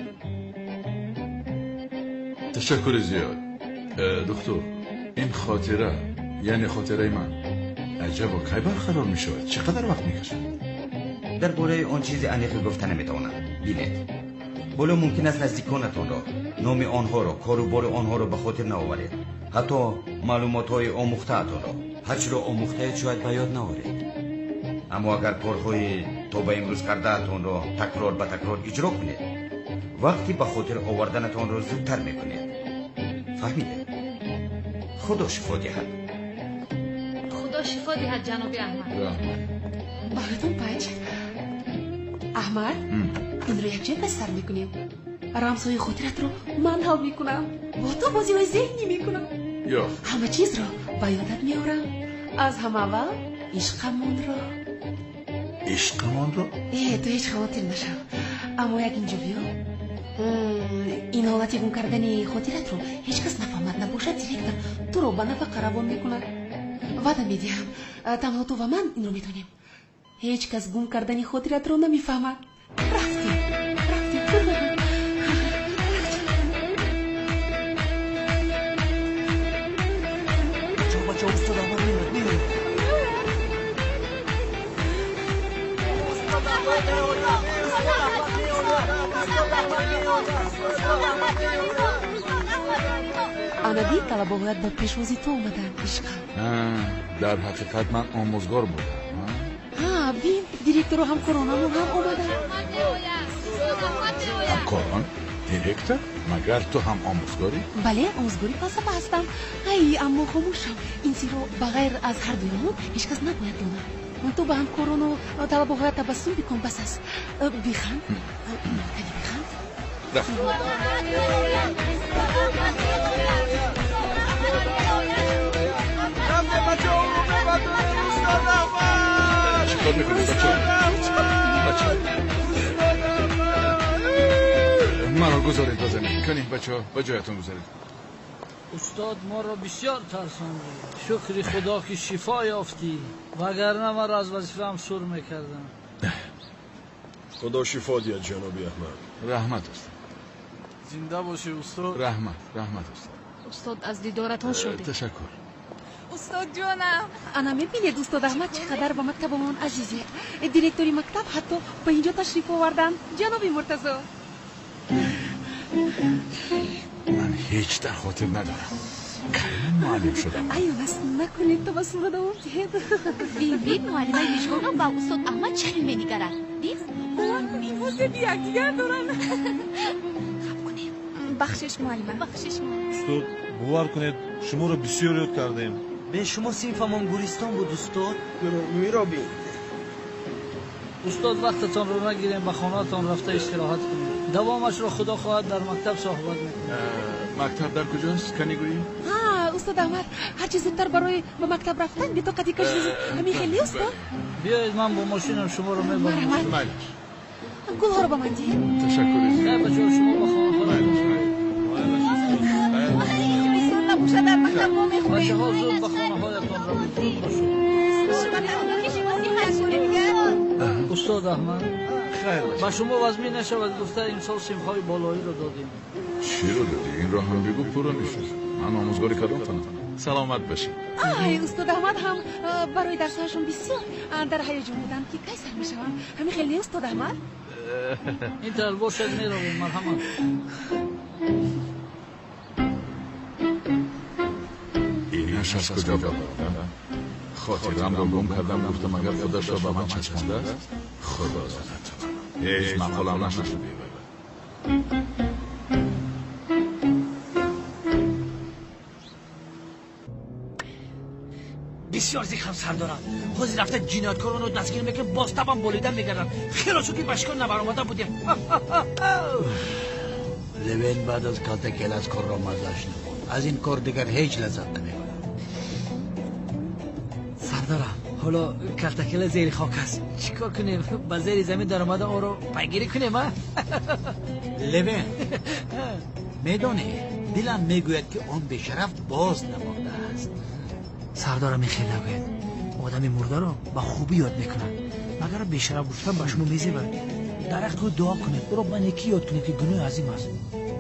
Ташаккури зиёд. Духтур, ин хотира, яъне хотираи ман, аҷабо кай барқарор мешавад? Чӣ қадар вақт мекашад? Дар бораи он чизи аниқе гуфта наметавонам. Бинед, ҳоло мумкин аст наздиконатонро, номи онҳоро, кору бори онҳоро ба хотир наоваред, ҳатто маълумотҳои омӯхтаатонро. Ҳарчиро омӯхтаед, шояд ба ёд наоред. Аммо агар корҳои то ба имрӯз кардаатонро такрор ба такрор иҷро кунед, вақти ба хотир оварданатонро зудтар мекунед. Фаҳмидед? Худо шифо диҳад. Худо шифо диҳад, ҷаноби Аҳмад. Бароятон панҷ. Аҳмад, инро якҷоя пас сар мекунем. Рамзҳои хотиратро ман ҳал мекунам. Бо ту бозиҳои зеҳнӣ мекунам. Ҳама чизро ба ёдат меорам. Аз ҳама аввал ишқамонро. Ишқамонро? Э, ту ҳеҷ хавотир нашав. Аммо як инҷо биё. Ин ҳолати гум кардани хотиратро ҳеҷ кас нафаҳмад. Набошад, директор туро ба нафақа равон мекунад. Ваъда медиҳам, танҳо ту ва ман инро медонем. Ҳеҷ кас гум кардани хотиратро намефаҳмад. Рафтем, рафтем. Бачаҳо, устод Аҳмад меояд, меояд. Ана бин, талабаҳоят ба пешвози ту омаданд, ишқам. Дар ҳақиқат ман омӯзгор будам. Ҳа, бин, директору ҳамкоронамон ҳам омаданд. Ҳамкорон? Директор? Магар ту ҳам омӯзгорӣ? Бале, омӯзгори фалсафа ҳастам. Ай, аммо хомӯшам. Ин сирро ба ғайр аз ҳардуямон ҳеҷ кас набояд донад. Ту ба ҳамкорону талабаҳоят табассум бикун, бас аст. Биханд, кани биханд. Чикор мекунед, бачаҳо? Бачаҳо, маро гузоред ба замин. Кани, бачаҳо, ба ҷоятон гузоред. Устод моро бисёр тарсондӣ. Шукри Худо, ки шифо ёфтӣ, вагарна маро аз вазифаам сур мекардам. Худо шифо диҳад, ҷаноби Аҳмад. Раҳмат, устод. Зинда бошӣ, устод. Раҳмат, раҳмат, устод. Устод, аз дидоратон шодем. Ташаккур. Устод ҷонам. Ана мебинед, устод Аҳмад чӣ қадар ба мактабамон азизед. Директори мактаб ҳатто ба инҷо ташриф оварданд, ҷаноби Муртазо. Ман ҳеҷ дар хотир надорам, кай ман муаллим шудам. Аён аст, накунед, табассумро давом диҳед. Бин, бин, муаллимаи Мижгонам ба устод Аҳмад чанин менигарад. Дид? Бовар кун, инҳо зеби якдигар доранд. Хаб кунем. Бахшиш, муаллима, бахшиш, муаллима. Устод, бовар кунед, шуморо бисёр ёд кардем. Бе шумо синфамон гуристон буд, устод. Дурӯғгӯиро бин. Устод, вақтатонро нагирем, ба хонаатон рафта истироҳат кунед. Давомашро худо хоҳад дар мактаб суҳбат мекунем. Мактаб дар куҷост, кани гӯӣ? Ҳа, устод Аҳмад, ҳарчи зудтар барои ба мактаб рафтан бетоқатӣ кашид. Ҳамин хеле, устод? Биёед, ман бо мошинам шуморо мебарам. Майлаш. Гулҳоро ба ман диҳед. Ташаккури зиёд. Не, бачаҳо, шумо ба хонаҳо. Устод набошад, дар мактаб мо мехӯрем. Бачаҳо, зуд ба хонаҳоятон равед, зуд бошед. Устод Аҳмад, Хайр бошад. Ба шумо вазмин нашавад гуфта имсол симҳои болоиро додем. Чиро додӣ? Инро ҳам бигӯ пурра мешуд. Ман омӯзгори кадом фанам? Саломат бошед. Ай, устод Аҳмад ҳам барои дарсҳояшон бисёр дар ҳаяҷон буданд, ки кай сар мешаванд. Ҳамин хел не, устод Аҳмад? Ин тавр бошад, меравем. Марҳамат. Инаш аз куҷо баромада? Хотирамро гум кардам, гуфтам агар худашро ба ман часпондааст, худо занад. Ҳеҷ маъқулам нашуд. Бисёр зиқам сардорам. Ҳозир рафта ҷинояткоронро дастгир мекунем, боз табам болида мегардад. Хело шуд, ки ба шикор набаромада будем. Левен баъд аз калтакелас корро маззаш намуд. Аз ин кор дигар ҳеҷ лаззат намебарад. Сардорам, ҳоло калтакела зери хок аст. Чӣ кор кунем? Ба зери замин даромада онро пайгирӣ кунем, а? Левен, медонӣ, дилам мегӯяд, ки он бешараф боз намондааст. Сардорам, хел нагӯед. Одами мурдаро ба хубӣ ёд мекунад. Магар бешараф гуфтан ба шумо мезебад? Дар ҳаққи ӯ дуо кунед, ӯро ба некӣ ёд кунед, ки гуноҳи азим аст.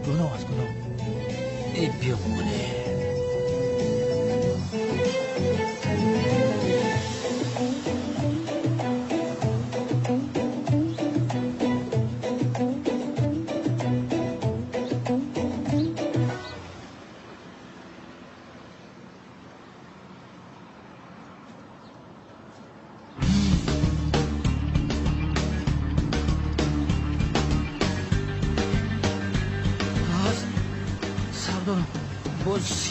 Гуноҳ аст, гуноҳ. Э, бимонед.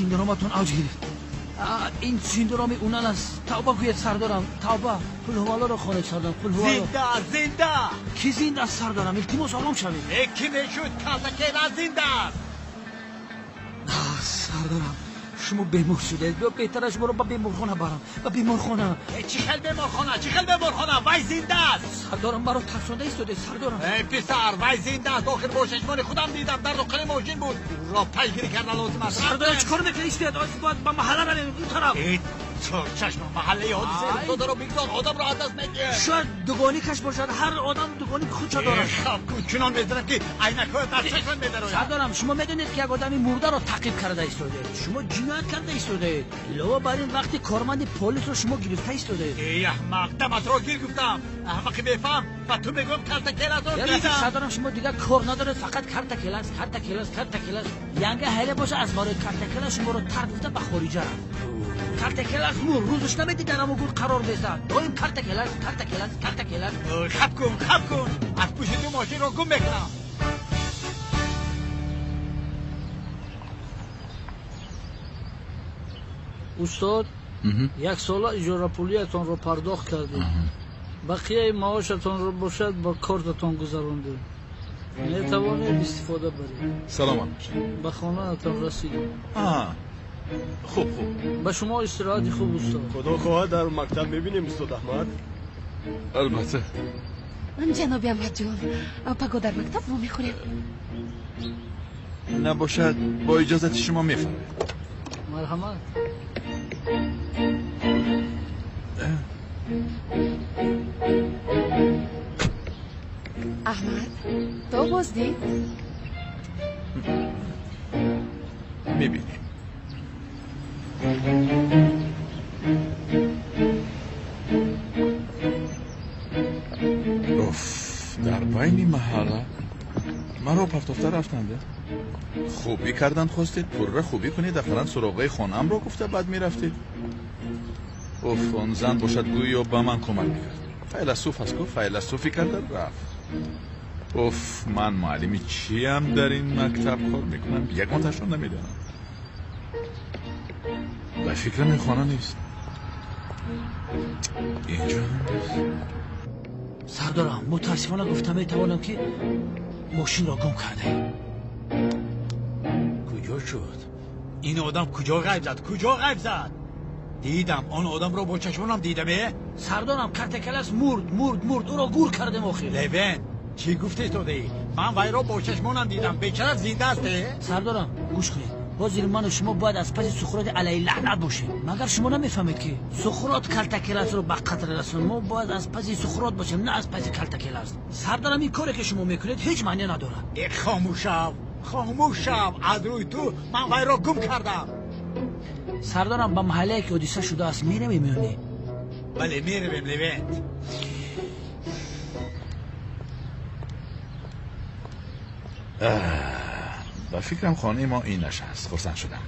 Синдроматон авҷ гирифт. Ин синдроми унал аст. Тавба гӯед, сардорам, тавба. Қулҳуваллоро хонед, сардорам, қулҳувалло. Зинда, зинда. Ки зинда аст, сардорам? Илтимос, ором шавед. Э, ки мешуд? Калтакела зинда аст. Сардорам, шумо бемор шудед. Биё, беҳтар шуморо ба беморхона барам. Ба беморхона. Э, чӣ хел беморхона? Чӣ хел беморхона? Вай зинда аст. Сардорам, маро тарсонда истодед, сардорам. Э, писар, вай зинда аст. Охир бо чашмони худам дидам. Дар дохили мошин буд. Ро пайгирӣ кардан лозим аст. Сардорам, чӣ кор мекунед? Истед, бояд ба маҳалла равем, ин тараф. Э, чашм, маҳаллаи ҳодиса рухдодаро бигзор, одамро аз даст медиҳед. Шояд дугоникаш бошад. Ҳар одам дугоники худшо дорад. Хаб кун, чунон мезанам, ки айнакҳоят аз чашмат медарояд. Сардорам, шумо медонед, ки як одами мурдаро таъқиб карда истодаед. Шумо ҷиноят карда истодаед. Илова бар ин, вақти корманди полисро шумо гирифта истодаед. Эй, аҳмақ, даматро гир гуфтам. Аҳмақи бефаҳм, ба ту мегӯям, калтакеласро дидам. Сардорам, шумо дигар кор надоред, фақат картакелас, картакелас, картакелас. Янга ҳайле боша, аз барои картакелас шуморо тард гуфта ба хориҷа рафт. Картакелас мур, рӯзаш намедид, дар ҳамон гур қарор мезад. Доим картакелас, картакелас, картакелас. Хаб кун, хаб кун, аз пушти ту мошинро гум мекунам. Устод, як сола иҷорапулиятонро пардохт кардем. Бақияи маошатонро бошад ба кортатон гузарондем. Метавонед истифода баред. Саломат бошед. Ба хонаатон расидем. Хуб, хуб. Ба шумо истироҳати хуб, устод. Худо хоҳад, дар мактаб мебинем, устод Аҳмад. Албатта. Ҷаноби Аҳмадҷон, паго дар мактаб вомехӯрем. Набошад, бо иҷозати шумо мефармоед. Марҳамат. Аҳмад, то боздид. Мебинем. Уф, дар байни маҳалла маро партофта рафтанд. Хубӣ кардан хостед, пурра хубӣ кунед, ақаллан суроғаи хонаамро гуфта баъд мерафтед. Уф, он зан бошад гӯё ба ман кӯмак мекард. Файласуф аст ку, файласуфӣ карда рафт. Уф, ман муаллими чиям дар ин мактаб кор мекунам, ягонташро намедонам. Ба фикрам ин хона нест. Инҷо ҳам нест. Сардорам, мутаассифона гуфта метавонам, ки мошинро гум кардаем. Куҷо шуд? Ин одам куҷо ғайб зад? Куҷо ғайб зад? Дидам, он одамро бо чашмонам дидам, э? Сардорам, картакелас мурд, мурд, мурд. Ӯро гур кардем охир. Левен, чӣ гуфта истодаӣ? Ман вайро бо чашмонам дидам. Бечараф зинда аст, э? Сардорам, гӯш кунед. Ҳозир ману шумо бояд аз паси Суқроти алайҳи лаънат бошем. Магар шумо намефаҳмед, ки Суқрот Калтакеласро ба қатл расонд? Мо бояд аз паси Суқрот бошем, на аз паси Калтакелас. Сардарам, ин коре ки шумо мекунед ҳеҷ маъне надорад. Э, хомӯш шав, хомӯш шав, аз рӯи ту ман вайро гум кардам. Сардарам, ба маҳаллае ки ҳодиса шудааст меравем ё не? Бале, меравем, Левент. Ба фикрам, хонаи мо инаш аст. Хурсанд шудам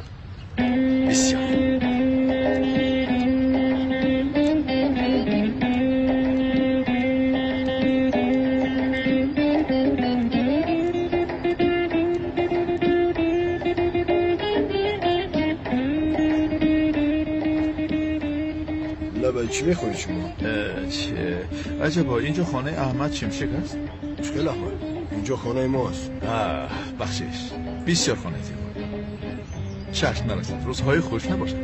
бисёр. Лабай, чӣ мехоҳед шумо? Аҷабо, инҷо хонаи Аҳмад Шимшек аст? Чӣ хел Аҳмад? Инҷо хонаи мост. Бахшиш, бисёр хонаи зебо. Чашм нарасад, рӯзҳои хуш набошад.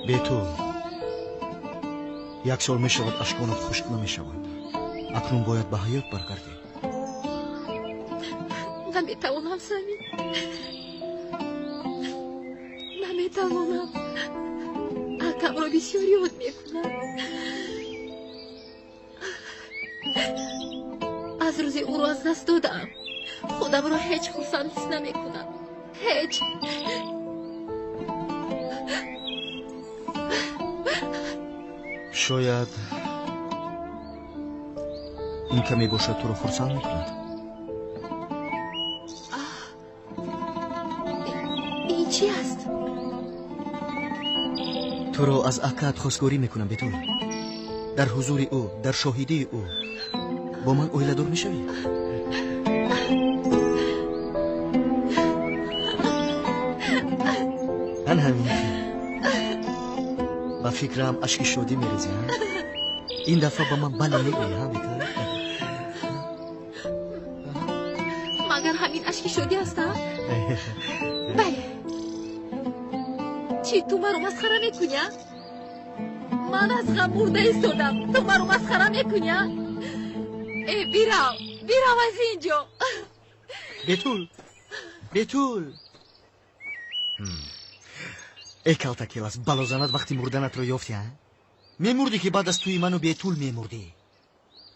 Бетул, як сол мешавад, ашконат хушк намешаванд. Акнун бояд ба ҳаёт баргардӣ. Наметавонам, Самин, наметавонам. Акамро бисёр ёд мекунам. Аз рӯзи ӯро аз даст додаам, худамро ҳеҷ хурсанд ҳис намекунам, ҳеҷ. Шояд ин каме бошад, туро хурсанд мекунад. Ин чӣ аст? Туро аз акаат хостгорӣ мекунам, Бетул. Дар ҳузури ӯ, дар шоҳидии ӯ бо ман оиладор мешавӣ? Ан ҳамин. Ба фикрам, ашки шодӣ мерезӣ. Ин дафъа ба ман бале мегӯӣ, ҳа, Бетул? Магар ҳамин ашки шодӣ аст, а? Бале. Чӣ, ту маро масхара мекунӣ, а? Ман аз ғам мурда истодам, ту маро масхара мекунӣ, а? Э, бирав, бирав аз ин ҷо. Бетул, Бетул! Э, Калтакелас, балозанат, вақти мурданатро ёфтӣ, а? Мемурдӣ, ки баъд аз тӯи ману Бетул мемурдӣ.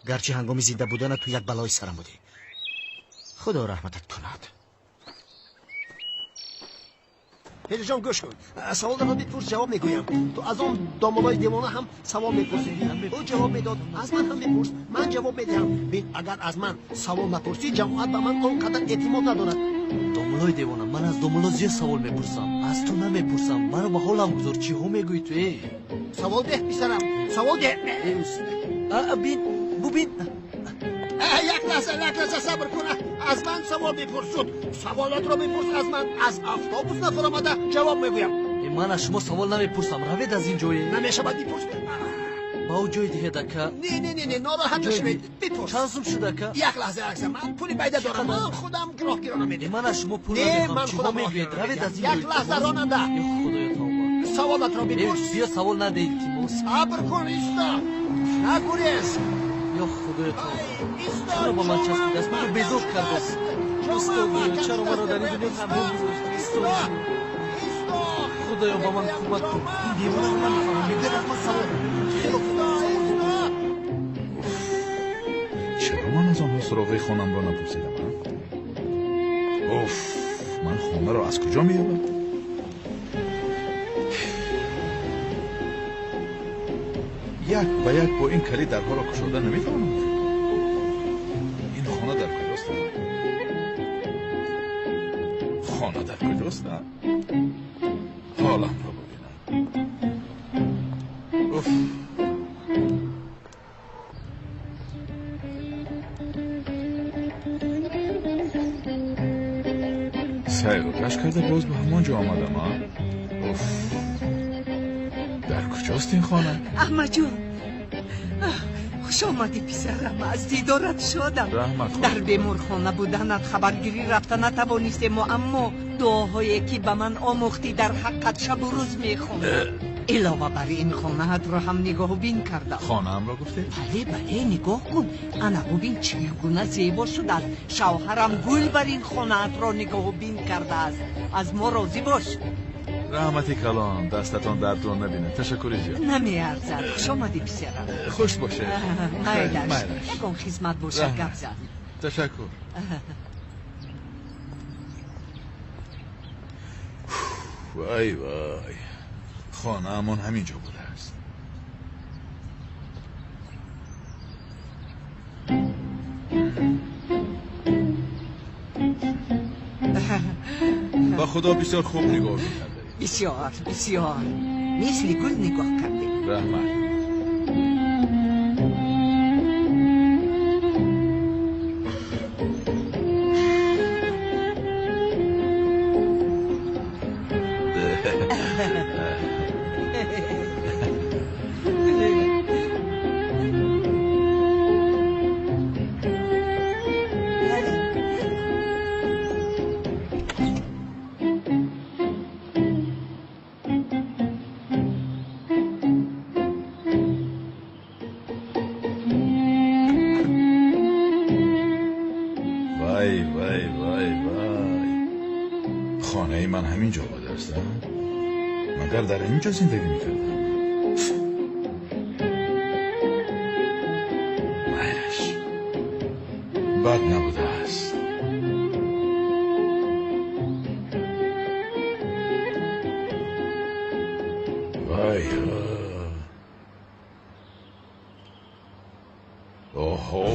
Гарчи ҳангоми зинда буданат ту як балои сарам будӣ. Худо раҳматат кунад. Ҳелиҷон, гӯш кун, саволро бипурс, ҷавоб мегӯям. Ту аз он домулои девона ҳам савол мепурсидӣ, ӯ ҷавоб медод. Аз ман ҳам бипурс, ман ҷавоб медиҳам. Бин, агар аз ман савол напурсӣ, ҷамоат ба ман он қадар эътимод надорад. Домулои девона, ман аз домуло зиёд савол мепурсам, аз ту намепурсам. Маро ба ҳолам гузор. Чиҳо мегӯӣ ту, э? Савол деҳ, писарам, савол деҳ. Бин, бубин. Як лаҳза, як лаҳза сабр кун. Аз ман савол бипурсуд, саволотро бипурс аз ман. Аз автобус нафаромада ҷавоб мегӯям. Ман аз шумо савол намепурсам, равед аз ин ҷое. Намешавад, бипурс. Ба ӯ ҷой диҳед, ака. Не, не, не, не, нороҳат нашавед, бипурс. Чанд сум шуд, ака? Як лаҳза, як лаҳза, ман пули байда дорам, ман худам роҳгирона медиҳам. Ман аз шумо пул Не, намехоҳам. ман Чиҳо худам мегӯед? Равед аз ин Як ҷой. лаҳза, ронанда. Ё худоё, тавба. Саволатро бипурс. Зиёд савол наде, илтимос. Сабр кун, исто, нагурез. Ё худоё, тавба, чаро ба ман часпидааст? Маро безор кардааст. Устодоё, чаро маро дар ин дунё танҳо гузоштӣ? Исто, худоё, ба ман кӯмак кун. Ин девонаро намефаҳмам, мегӯяд аз ман савол. Хело хуб савол. Чаро ман аз онҳо суроғаи хонамро напурсидам? Уф, ман хонаро аз куҷо меёбам? Як ба як бо ин калид дарҳоро кушода наметавонам. Ин хона дар куҷост? Хона дар куҷост? Ҳоламро бубинам. Уф. Сайру гашт карда, боз ба ҳамон ҷо омадам, а? Уф, дар куҷо Куҷост ин хона? Аҳмадҷон, хуш омадӣ писарам, аз дидорат шодам. Раҳмат. Дар беморхона буданат хабаргирӣ рафта натавонистему, аммо дуоҳое ки ба ман омӯхтӣ дар ҳаққат шабу рӯз мехондам. Илова бар ин хонаатро ҳам нигоҳубин кардам. Хонаамро гуфтед? Бале, бале, нигоҳ кун. Ана бубин чӣ гуна зебо шудааст. Шавҳарам гул бар ин хонаатро нигоҳубин кардааст. Аз мо розӣ бош. Раҳмати калон, дастатон дардро набинад. Ташаккури зиёд. Намеарзад. Хуш омадӣ писарам. Хуш бошед. Майлаш, ягон хизмат бошад гап зан. Ташаккур. Вай вай, хонаамон ҳамин ҷо будааст. Ба худо бисёр хуб нигоҳ мекардаед. Бисёр, бисёр. Мисли гул нигоҳ кардем. Раҳмат. Магар дар ин ҷо зиндагӣ мекардам? Майлаш, бад набудааст. Вай, оҳо,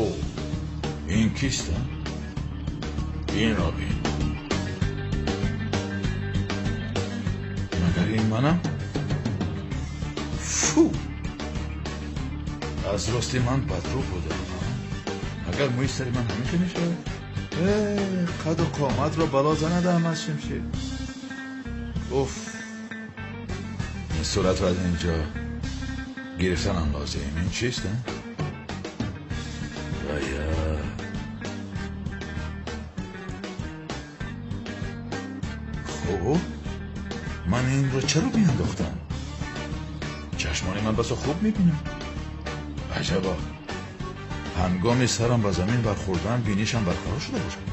ин кист? Инро бин. Магар ин манам? Фу! Аз рости ман бадрӯ будам. Магар мӯи сари ман ҳамин хел мешавад? Қаду қоматро бало занадам аз шимшир. Уф! Ин суратро аз инҷо гирифтанам лозим. Ин чист? Вая! Хуб, ман инро чаро биандохтам? Чашмони ман басо хуб мебинам. Аҷаба, ҳангоми сарам ба замин бархӯрдан бинишам барқарор шуда бошад.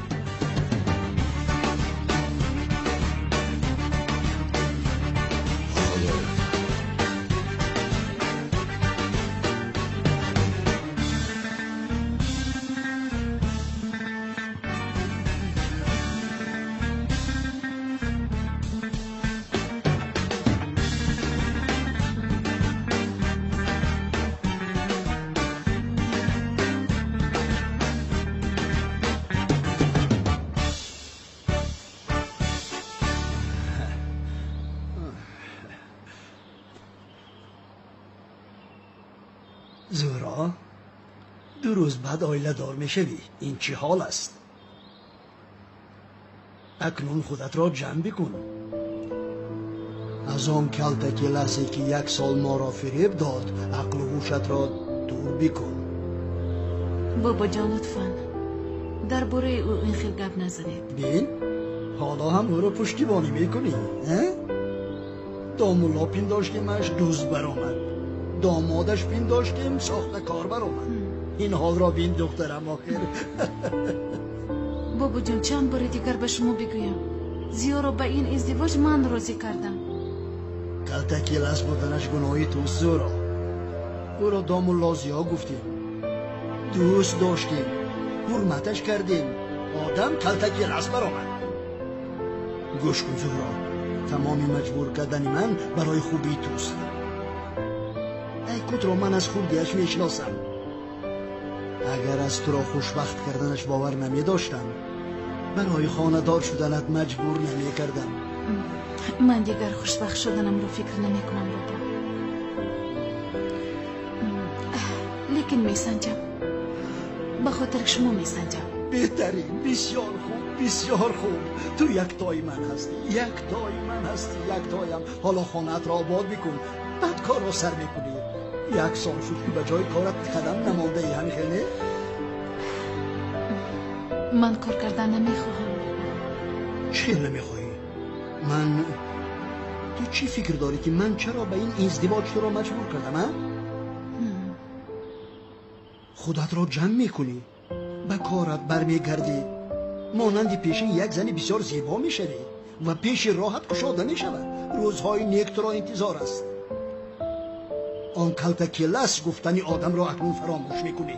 Худоё! Зӯҳро, 2 рӯз баъд оиладор мешавӣ. Ин чӣ ҳол аст? Акнун худатро ҷамъ бикун. Аз он калтакеласе ки 1 сол моро фиреб дод, ақлу ҳушатро дур бикун. Бобоҷон, лутфан дар бораи ӯ ин хел гап назанед. Бин, ҳоло ҳам ӯро пуштибонӣ мекунӣ. Домулло пиндоштемаш дузд баромад, домодаш пиндоштем сохтакор баромад. Ин ҳолро бин, духтарам, охир. Бобоҷон, чанд бори дигар ба шумо бигӯям, Зиёро ба ин издивоҷ ман розӣ кардам. Калтакелас буданаш гуноҳи туст, Зӯҳро. Ӯро домулло Зиё гуфтем, дӯст доштем, ҳурматаш кардем. Одам калтакелас баромад. Гӯш кун, Зӯҳро, тамоми маҷбур кардани ман барои хубии туст. Айкутро ман аз хурдиаш мешиносам. Агар аз туро хушбахт карданаш бовар намедоштам, барои хонадор шуданат маҷбур намекардам. Ман дигар хушбахт шуданамро фикр намекунам, бобо. Лекин месанҷам, ба хотири шумо месанҷам. Беҳтарин, бисёр хуб, Бисёр хуб, ту яктои ман ҳастӣ, яктои ман ҳастӣ, яктоям. Ҳоло хонаатро обод бикун, баъд корро сар мекунӣ. Як сол шуд, ки ба ҷои корат қадам намондаӣ, ҳамин хел не? Ман кор кардан намехоҳам. Чӣ хел намехоҳӣ? Ман ту чӣ фикр дорӣ, ки ман чаро ба ин издивоҷ туро маҷбур кардам, а? Худатро ҷамъ мекунӣ, ба корат бармегардӣ, монанди пешин як зани бисёр зебо мешавӣ ва пеши роҳат кушода мешавад. Рӯзҳои нек туро интизор аст. Он калтакелас гуфтани одамро акнун фаромӯш мекунӣ.